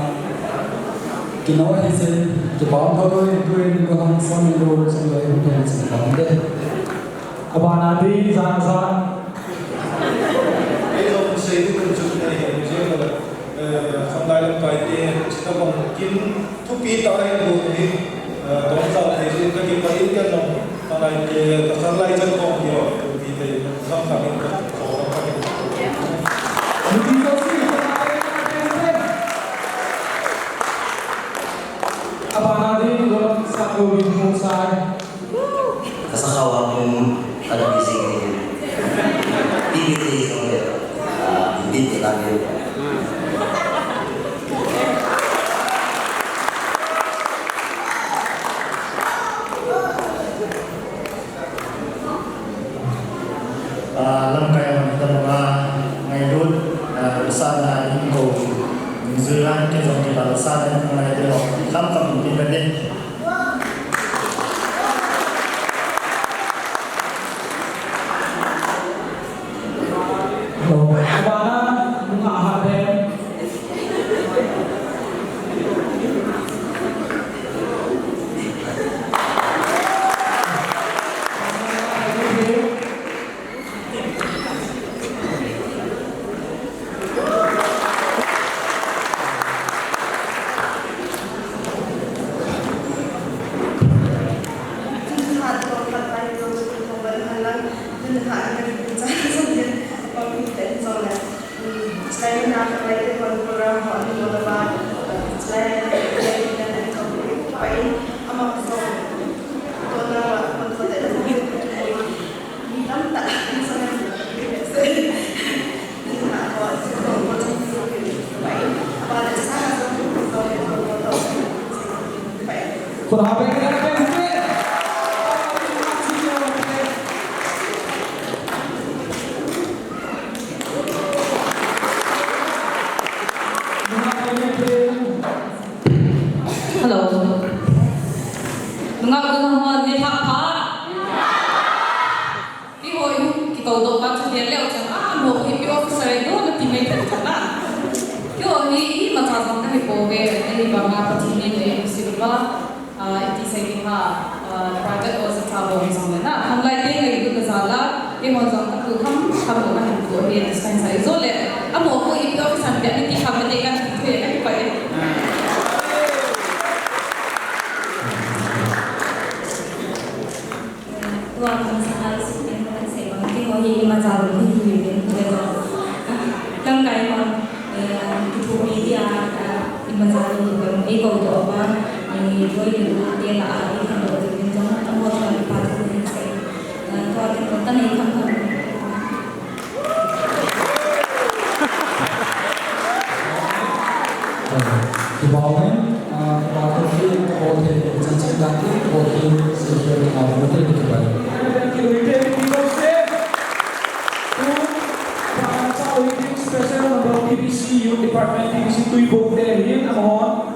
Kino hi sin, kipa um tho tho in, tun Gohang Sonlun Chonglun hung kipan leu chu kipa umin te. Abana ding, jan jan. Ei jong sei ding chun nei hin jing le, eh, khanglai lamkai te, chutobang kin thupi tah a hin bol hi, eh, dong jao thei jin ka kipah in ken jong, khanglai te, khanglai chan kong hi thupi thei, jong kha in ka, jong kha in. Abana ding, Gohang Satgoulim Khongsai. Ka sakhao a pung ka dong jing hi. Ipi ti jong le, ah, ipi ti ka ding. Ah, lamkai a man hitabang a ngailut, ah, lasah na in kou. Ningjuilan ken jong kipa lasah na in ngai te ho. Kam kam in tin ka te. Hello. Abana, nungah Hat Hello. Nungak nunga ho, nilhah pha. Keiho i hung kikou doh pa chu dia leo chang a, mo hi pi officer i do na ti mai thei chang a. Keiho hi imacha jong kahi pouve, ahivanga Pathen in einuisat uva, ah, iti sei ding ham, ah, private officer cha bou jong le na, khanglai te ngailut na jal a, keiho jong katu ham, katu ham, katu hi distance a ijou le, amo ko ipi officer dia ni ti ham, mati kan tu e, kan pa e. Tua kan sa hal si pen kan sei bang keiho hi imacha lou hi hi pen le to. Lamkai hon, eh, kithopi dia, eh, imacha lou hi pen eikou doh uva, eh, boi le boi te lah a, eh, khandoh hi pen jong, amo jong ipa jong kan sei. Eh, tua kan to tan ei kham kham. Kibau hen, ah, kibau thei, kibau thei, chan chan dan thei, kibau thei, secure, ah, kibau thei, kibau thei. Special number T B C Youth Department, T B C Tuibuong te hin, amahon.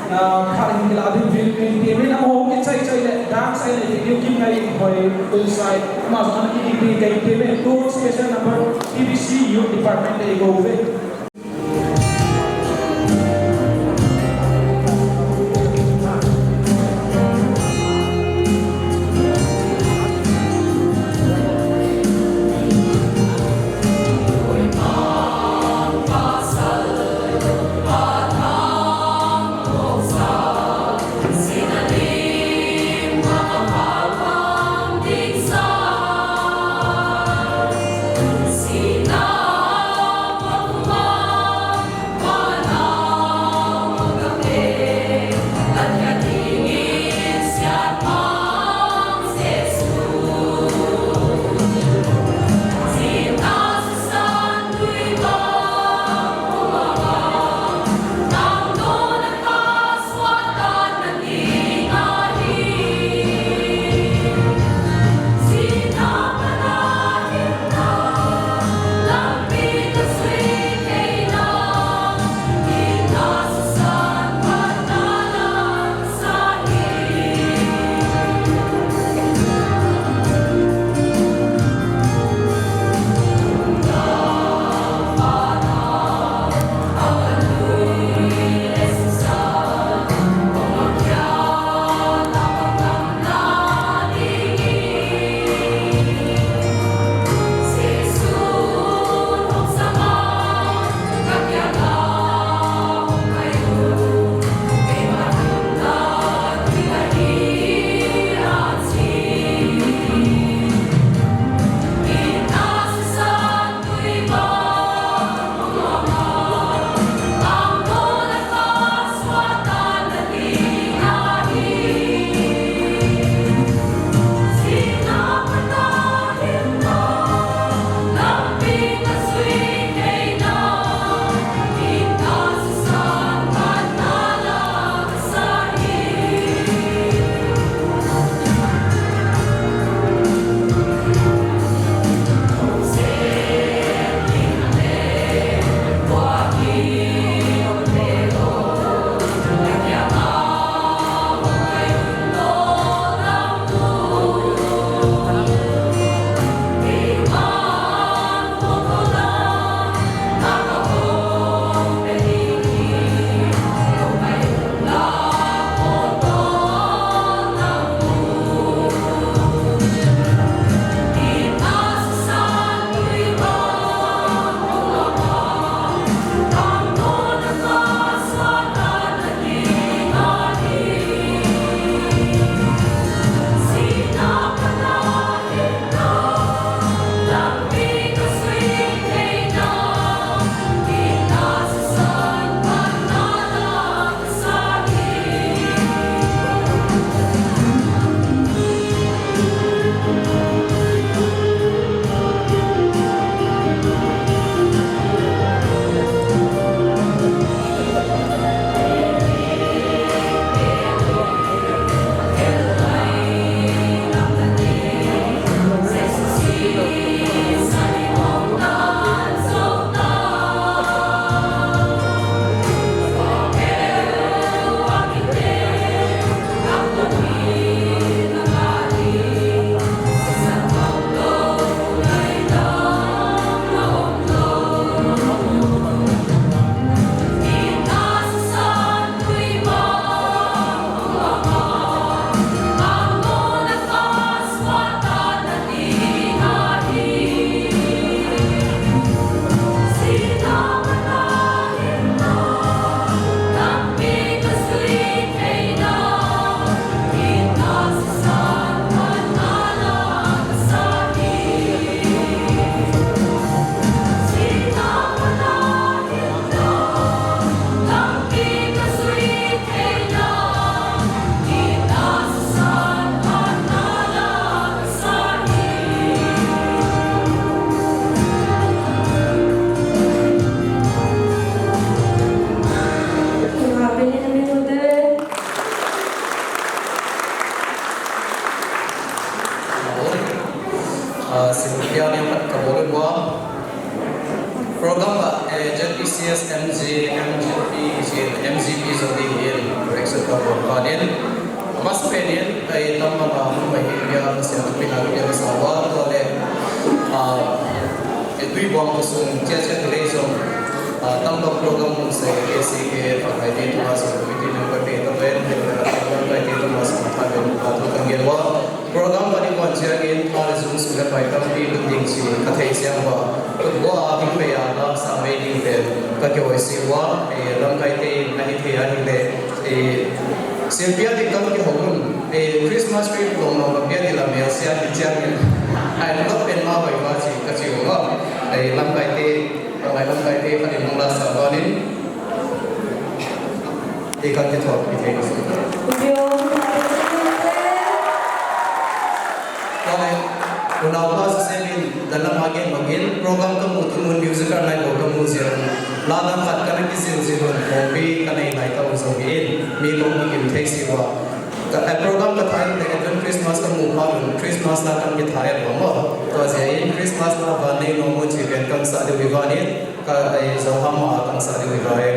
Ah, khat in kila din vil min ti min amaho kichai chai le, dang sai le, ki kim ngai hoi, ul sai, ama jong ana ki kim ti kai ti min, tu special number T B C Youth Department te i go ve. Simpiani khat kabol uva. Program a, eh, Z P C S M G, M G P, M G P jong ding in, correction kabol panin. Amasapen in, eh, tamtah a hung mai hi pia, Pathen thupina pia masa uva, tua le, ah, eh, tui bong kusung, chia chia tu le jong, ah, tamtah program hung sei, K C K, Pakai te, Thomas, committee member te, tapen, eh, Pakai te, Thomas, Pakai te, Pakai te, Program kani kon chiang in, tha le jung sung le pai tampi lut ding chi kathei chiang uva. Kut bua a hing pei a la sa mei ding pen kakihoi si uva, eh, lamkai te in ahi thei ahi le, eh, Silpia ding kam kihou un, eh, Christmas tree long long kapia ding la mel sia ding chiang in, ai lop pen ma hoi uva chi kachi uva, eh, lamkai te, lamkai lamkai te khat in hung la sa uva nin, Ti kan kithot pi thei. Kale, unaupa Joseph in, dalam agen magin, program kamu tumun musical night bol kamu jia. La dang khat kana kijil jil un, hobby kana inai tau jong in, mi kong kikim thei si uva. Ka, eh, program kathai le Advent Christmas kamu pa un, Christmas la kan kithai uva mo. Tua jia in Christmas la ba nei no mo chi pen kan sa diu hi uva ni. Ka, eh, Zohama kan sa diu hi uva e.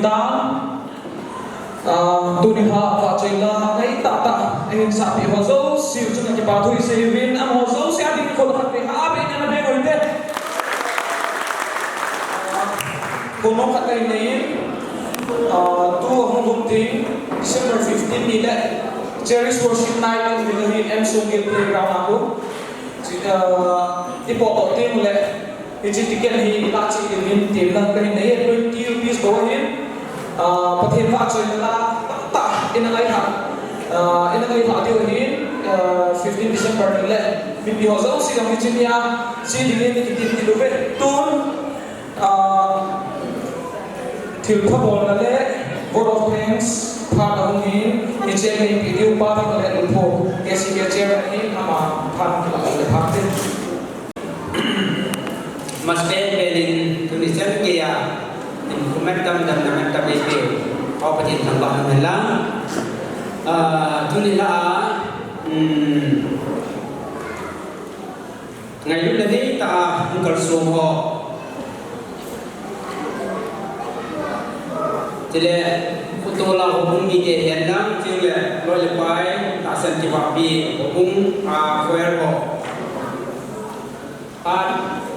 Tan, ah, tuni a vahchoi la ngai tahtah eihin sahpeh ho jouse chunga kipa thu isei uvin, amaho jouse a ding khol khat vei a be nana be ngoi te. Kono khat kahin nei in, ah, tu ahung lhung ding December fifteen ni le Cherish Worship Night in ding ahi M Songil Playground a ko. Chi, ah, ipoh toh teng le, hiche ticket hi ilah cheh ding in temna kahin nei e, twenty rupees bou ahin, ah, Pathen vahchoina la tahtah ina ngailhah, ah, ina ngailhah diu ahin, ah, fifteen December ni le, mipi ho jouse jong hiche nia che ding in kitem kit uve. Tun, ah, thilpha bolna le vote of thanks phat ahung hin, hiche neipe diu Pa Thanglen Lupho, K C K chairman ahin, ama phat kilah le phat te. Masapen pen in tuni chan geiya, in comment tam tam, na comment tam eipeu, Pa Pathen thangvah in umhen lang. Ah, tuni la, um, ngailutna neitah a hung kalsong ho. Chule, photo la ho hung mite hen lang, chule, loi le pai, tahsan kibahpi, ho hung, ah, choir ho. Phat,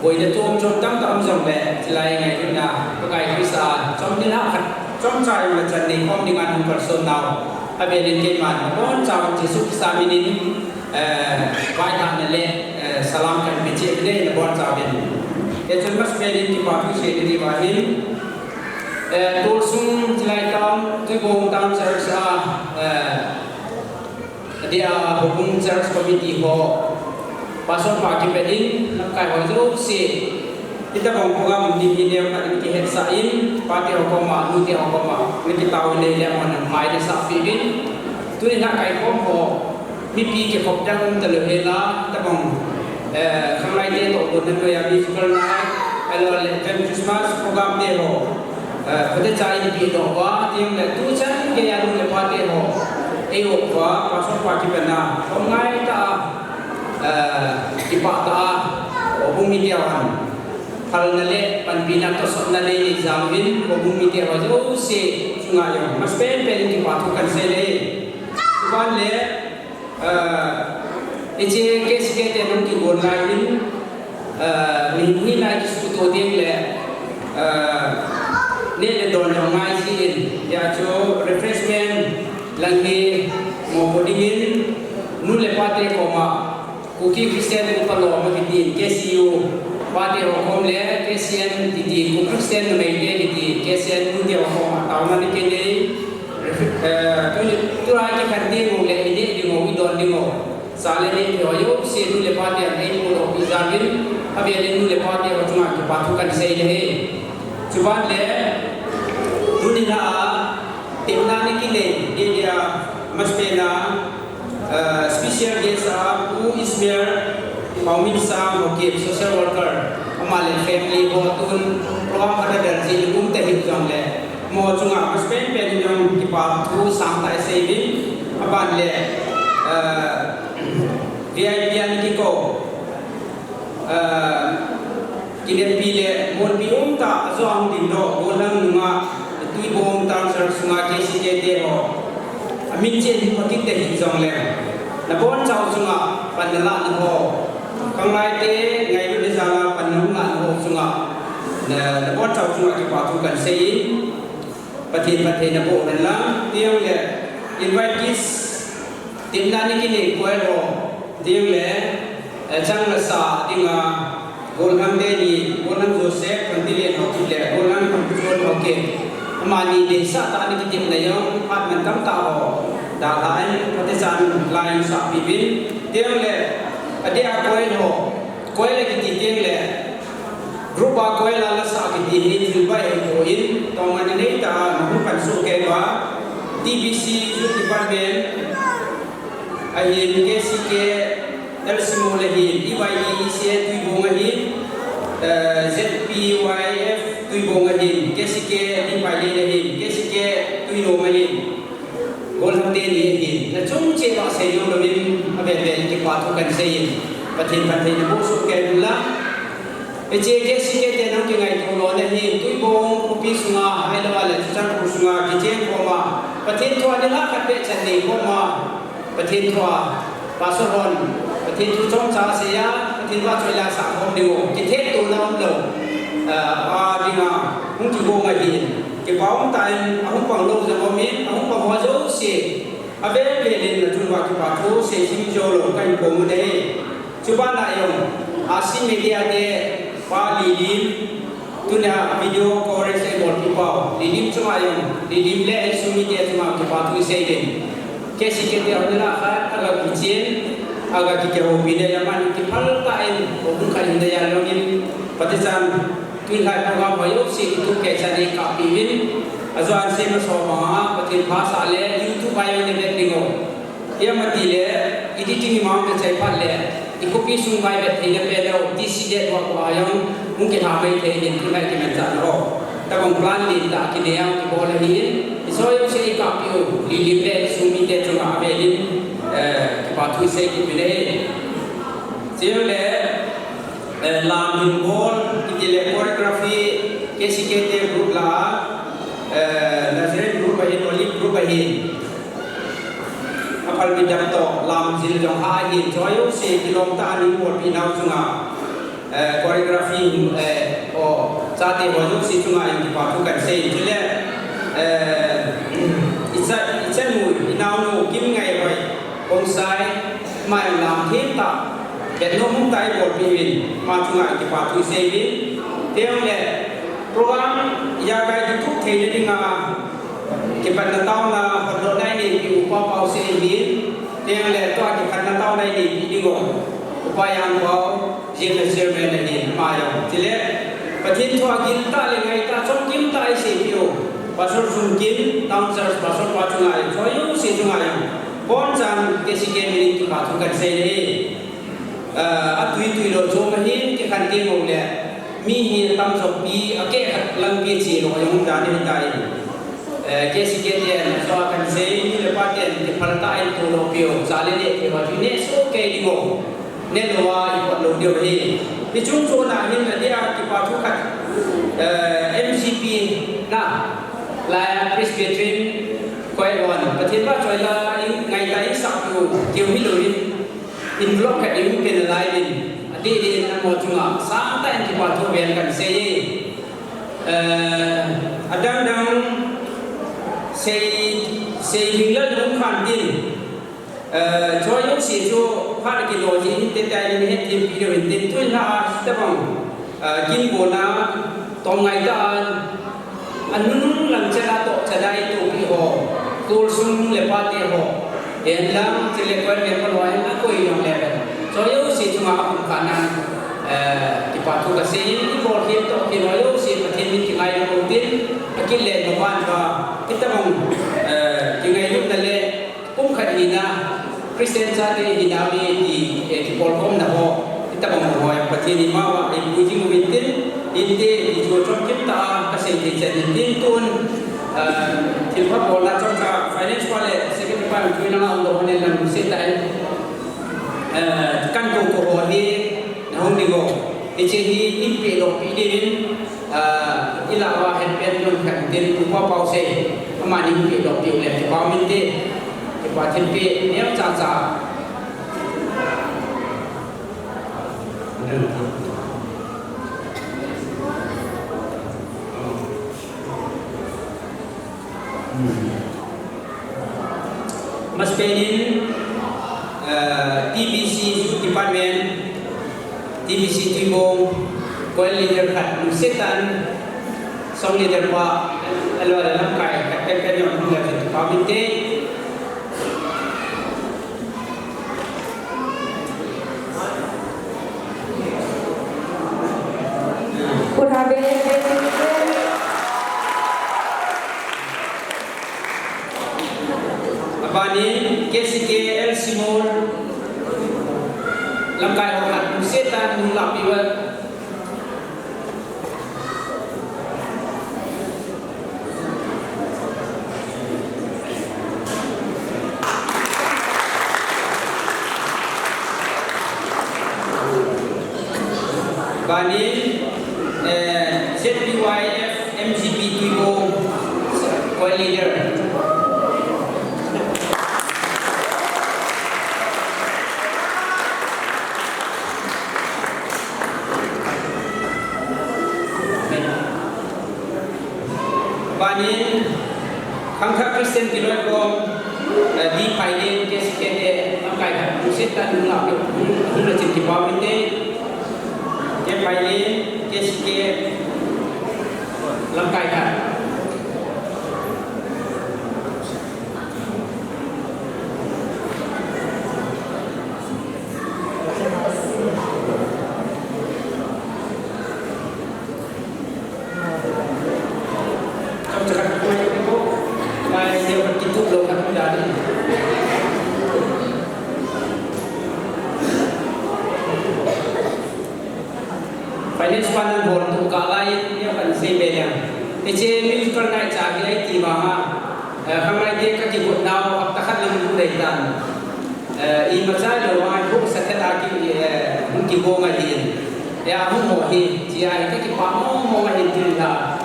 boina chom chom tamtah um jongle, chulai ngailutna, Pakai Christa, chomkhat le khat, chomcha jong le chan nei khom dinga hung kalson nau, avel in keiman, nabonchauvin Jesu Christa minin, eh, vaithahna le, eh, salam kahin pe cheh uve, nabonchauvin. Hichun masapen in kipa thu sei ding ahin, eh, Tualsung, chulai town, Tuibong Town Church a, eh, Adeh a, Houbung Church Committee ho, Pastor pa kipat in, lamkai ho jouse, hitobang program ding hi neokhat in kihetsah in, pate ho koma, nute ho koma, nakitao in ahile, amahon maina sahpeh uvin. Tuni a kaikhom ho, mipi kikhop dang um talou hela, hitobang, eh, khanglai te toh kon na noiya musical night, ahilou le, Christmas program te ho. Eh, phatecha in pehdoh uva, tiang le tuchan geiya nu le pate ho. Eiho uva, Pastor pa kipat a, khom ngai tah a, eh, kipah tah a, Houbung mite hon. Phalna le, panpina tohsotna le, nei jal uvin, Houbung mite ho jouse, chunga jong. Masapen pen in kipa thu kahin sei le. Chuban le, Ah, hiche K C K te nung kigon lai in, ah, mihem hina kisuto ding le, ah, neh le don jong ngai jin, hijeh chun refreshment lang hi mopo ding in, nu le pate koma, Kuki Christian Upa Lom kiti, K C U, pate ho kom le, K C N kiti, Kuki Christian numei te kiti, K C N nute ho koma, taona nei kit in, Eh, tuni, tulai kikhen ding u le, ineh ding u, idon ding u. Sa le neh ding u, jouse nu le pate, nei mu lo pi jal in, avel in nu le pate, ho chunga kipa thu kahin sei le hi. Chuban le, tuni na a, tepna nei kinei, ding dia, masapen a, eh, special guest a, Pu Ismail, Paominsang, Haokip, social worker, ama le family, ho tun, program khat a del jin, um te hih jong le. Mo chunga masapen pen in jong kipa thu sangtah isei uvin, aban le, eh, V I P a nei kikou, eh, kineppi le monpi umtah a jo ahung dingdoh, Golhang nunga, Tuibong Town Church sunga K C K te ho. Amin chen hi phakin te hih jong le. Nabonchau chunga pan nalah na ho. Khanglai te ngailutna jal a pan nahung lah na ho chunga. Na, nabonchau chunga kipa thu kahin sei in. Pathen phatthei naboh hen lang, tiang le, invitees, tepna nei kinei koi ho, tiang le, eh, chang le sa, dinga, Golhang te ni, Golhang Joseph, Kantilen Haokip le, Golhang John Haokip. Amani deisah tah a nei kitepna jong, phat mantam tah ho, dalha in, phatecha in, lai in sahpi uvin, tiang le, adeh a koi ho, koi le kiti tiang le, Group a koi la la sa kiti hi thil bai ahi poi, tongmai nei tah a, nahung pan soh kei uva, T B C Youth Department, ahin K C K, L C Mol ahin, E Y D E C A Tuibong ahin, eh, Z P Y F Tuibong ahin, K C K Deep Valley ahin, K C K Tuinom ahin. Golhang te ni ahin, nachung cheh uva sei jong louvin, avel vel in kipa thu kahin sei in, Pathen phatthei naboh soh kei un lang. Hiche K C K te nang kingaito lona hi, Tuibong khopi sunga, ahilou le Churachandpur sunga, kicheng khom a, Pathen thua nilhah khat beh chan nei khom a, Pathen thua, Pastor hon, Pathen thu chomcha asei a, Pathen vahchoi la sah khom diu, kithetona umlou, ah, a dinga, hung kigong ahin, kipa um tah in, ahung pang lou jong um in, ahung pang ho jouse, avel vel in nachung uva kipa thu, sei him jou lou, kahin pom u ahi. Chubana jong, R C Media te, Pa Lilim, tunia video coverage eibolpi pau, Lilim chunga jong, Lilim le insung mite chunga kipa thu isei uvin. K C K te hon nilhah khat, aga kichen, aga kikihoupi le aman kiphal tah in, houbung khat in dei a lhung in, Pathen chan, tulai program ho jouse, kitup kehchan eikappi uvin, ajouse masa banga, Pathen phasah le, YouTube a jong navet ding u. Ipi ham itile, editing ima hung kichai phat le, ikhopi sung vai vet theina pen lou, T C det wa wa jong, hung kilha mai thei in, tulai kimanchah na ho. Tabang plan lentah kinei a kibol ahin, isoh jouse eikappi u, Lilim le insung mite chunga avel in, eh, kipa thu isei kit uvin ahi. Chule, eh, lam hin bol, itile choreography, K C K te group la, eh, Nazarene group ahin, Olive group ahin. Aphalbi dam toh, lam jil jong ahin, choi jouse, kilom tah a nei bolpi nau chunga, eh, choreography, eh, o, chate ho jouse chunga jong kipa thu kahin sei, chule, eh, icha, ichanu, inaonu, Kimngaihoi, Khongsai, ama jong lam themtah, betnom umtah a eibolpi uvin, ama chunga kipa thu isei uvin, tiang le, program, ijakai kitup theina dinga, kipatna taona, hotdohna ineipi u Upa Paose ahin, tiang le tua kipatna taona ineipi ding u, Upa Jangpao, General Chairman ahin, ama jong. Chule, Pathen thua giltah le ngaitah, chomkimtah a iseipi u, Pastor Jumkim, Town Church Pastor pa chunga jong, choi jouse chunga jong, abonchan K C K min in kipa thu kahin sei e. Ah, atui tui lou chom ahin, kikhen teng uleh, mi hi atamjo pi, akeh khat lampi ache lou, ajong dan ahitai. Eh, K C K ten, so kahin sei, nu le pa ten, kiphal tah in tou lou piu, cha le neh, kei va, neh soh kei ding u, neh lou a, ipot lou diu ahi. Hiche chungchon a hin, adeh a kipa thu khat, eh, M G P na, Lai Presbyterian Choir hon, Pathen vahchoi la, in, ngaitah in sah piu, keu hilou in, envelope khat in pen alai in, adeh deh in amaho chunga, sangtah in kipa thu ven kahin sei e. Eh, adang dang sei, sei lhinglel hung khan tin, eh, choi jouse chu phat kilo ji in te tai in hetthempi diu in tin, tulha a tabang, eh, kin bona, tom ngaitah a, anunung lam chan a toh chan a itohpi ho, kol sung le pate ho, Henlang, chule koi member ho, hen akoi jong le ven. Choi jouse chunga apumkhatnan, eh, kipa thu kasei in, ibol khel toh khel ho jouse, Pathen min kingailu tin, akile mo ban ba, hitabang, eh, kingailutna le, pumkhat hina, Christian chate hina mi ti, eh, kipolkhomna ho, hitabang ho, Pathen in amavang eipui jing uvin tin, Hinte, hichu chomkhat tah a kasei thei chan in tin tun, ah, thilpha bolna chomcha finance pa le secretary pa in tuin a um lou hon in lam se tai. Ah, kan kong ko ho hi na hung ding u. Hiche hi in pe lou pi ding in, ah, ilah uva hen pen lou khat tin Upa Paose. Amani in pe lou pi u le Upa Minte. Upa Thilpe neo cha cha. Masapen in, eh, T B C Youth Department, T B C Tuibong, choir leader khat, lungset tah in, song leader pa, alou le lamkai, khat pen pen jong hung le, Pa Minte. Kut ha be, be, be, be. Abanin, K C K L Simon, lamkai ho khat, lungset tah in hung lapi uva. Bani, Choir leader. Banin, Khangthah Christian Kiloi Kom, eh, D. Phailin, K C K te, lamkai khat, Lungset Tah in hung la, hung, hung la chin kipa um inte, K. Phailin, K C K, lamkai khat. Finance fund an bol tu ka lai, ni kan sei be liang. Hiche musical night cha hi lai ti ma ha. Eh, khanglai te ka kigot nau, hapta khat lang lut dei tan. Eh, imacha lou a, hung sa khat a ki, eh, hung kigong ahin. Eh, ahung ho hi, chia hi ka kipah mong mong ahin tin la.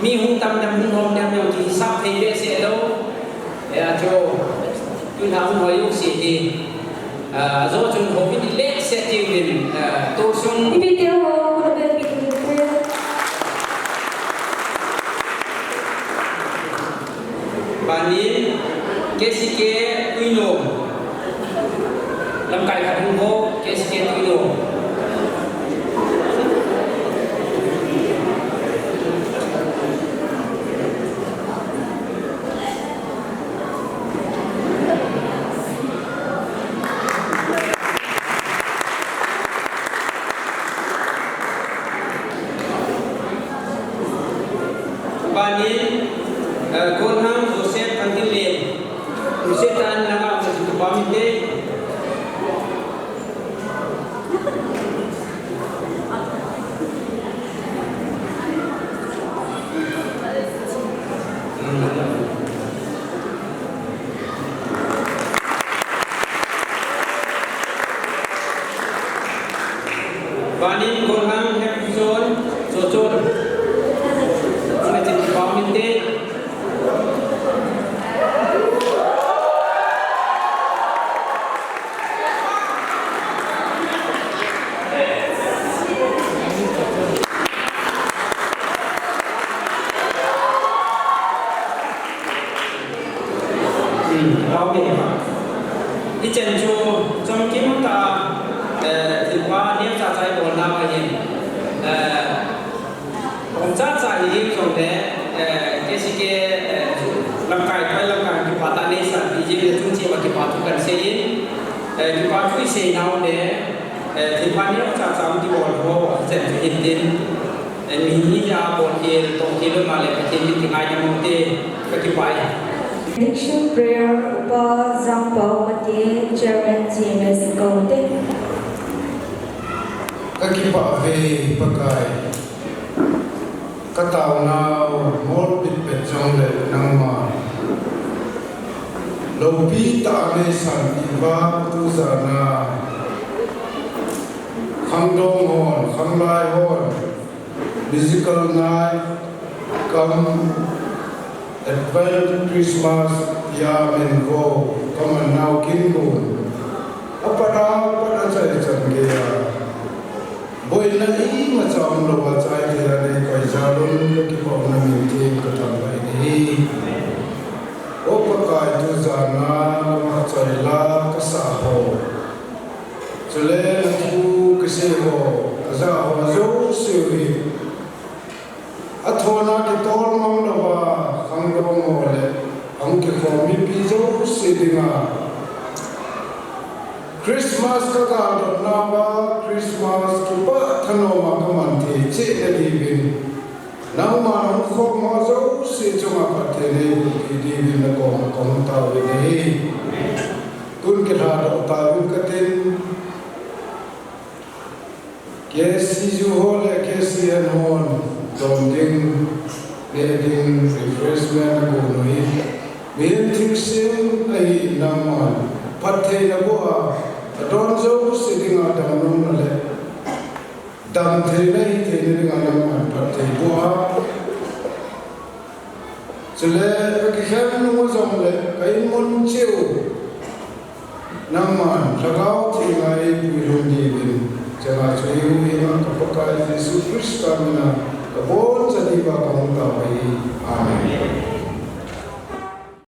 Mi hung tam dem, hung hom dem, jong kihisap thei behseh lou. Eh, achu, tun a hung ho jouse hi. Ah, ajo chun houin i lehseh diuvin, ah, tousung. Ipi tia ho, kona bel mi tu te. Banin, K C K Tuinom. Lamkai khat hung ho, K C K Tuinom. Banin, eh, Gonhang Joseph Kantinlen, Joseph tan nanga masuk pamite. Banin Gonhang Hepson, Chochon. Ina chin pamite. Hmm, okay. Hichan chu chomkim tah, eh, thilpha neocha cha i bolna ahin, eh, Kum cha cha hi him jong le, eh, K C K, eh, lamkai, Kawai lamkai kipa tah neisan, pi jing le chung cheh uva kipa thu kan sei in, eh, kipa thu i sei nau le, eh, thilpha neocha cha um kibol ho, chen chu hin tin, eh, mi hi ja bol khel, tong khel um le, Pathen min ti ngai na mo te, ka kipah e. Benediction prayer, Upa Jangpao Mate, Chairman G M S Kaute. Ka kipah ve, Pakai. Ka taonau molpeh peh jongle nangma loupi tah neisan tiva tu jana khangdong hon, khanglai hon, musical night, kam Advent Christmas tia min vo, ka man nau kin gun. Apat a, apat a chai chan gei a. Boina imacha umlou a chai thei a nei koi jal un ka kipah un na min theng ka thangvah in ahi. O Pakai tu jana na vahchoi la ka sah ho. Chule na thu kisei ho, ka ja ho jouse u hi. Athona kitol mang louva, khangdong ho le, ahung kikhom mipi jouse dinga. Christmas ka galdot nauva, Christmas kipah thanom a ka man thei cheh na diuvin. Nangman ahung khom ho jouse chunga phatthei nei boh peh diuvin na koma kahung taovin ahi. Tun kilhadoh tauvin katin. K C U ho le K C N hon don ding, ne ding, refreshment agon u hi. Mihem thilsem ahin nangman phatthei naboh a, adon jouse dinga damlouna le damtheina hithei na dinga nangman phatthei boh a. Chule kakikhen nung u jongle ka inmun cheh u nangman Lhagao Theng a eipui lhung diuvin, chule chu eihuhhing a ka Pakai Jesu Christa mina kabonchauva kahung tao ahi. Amen.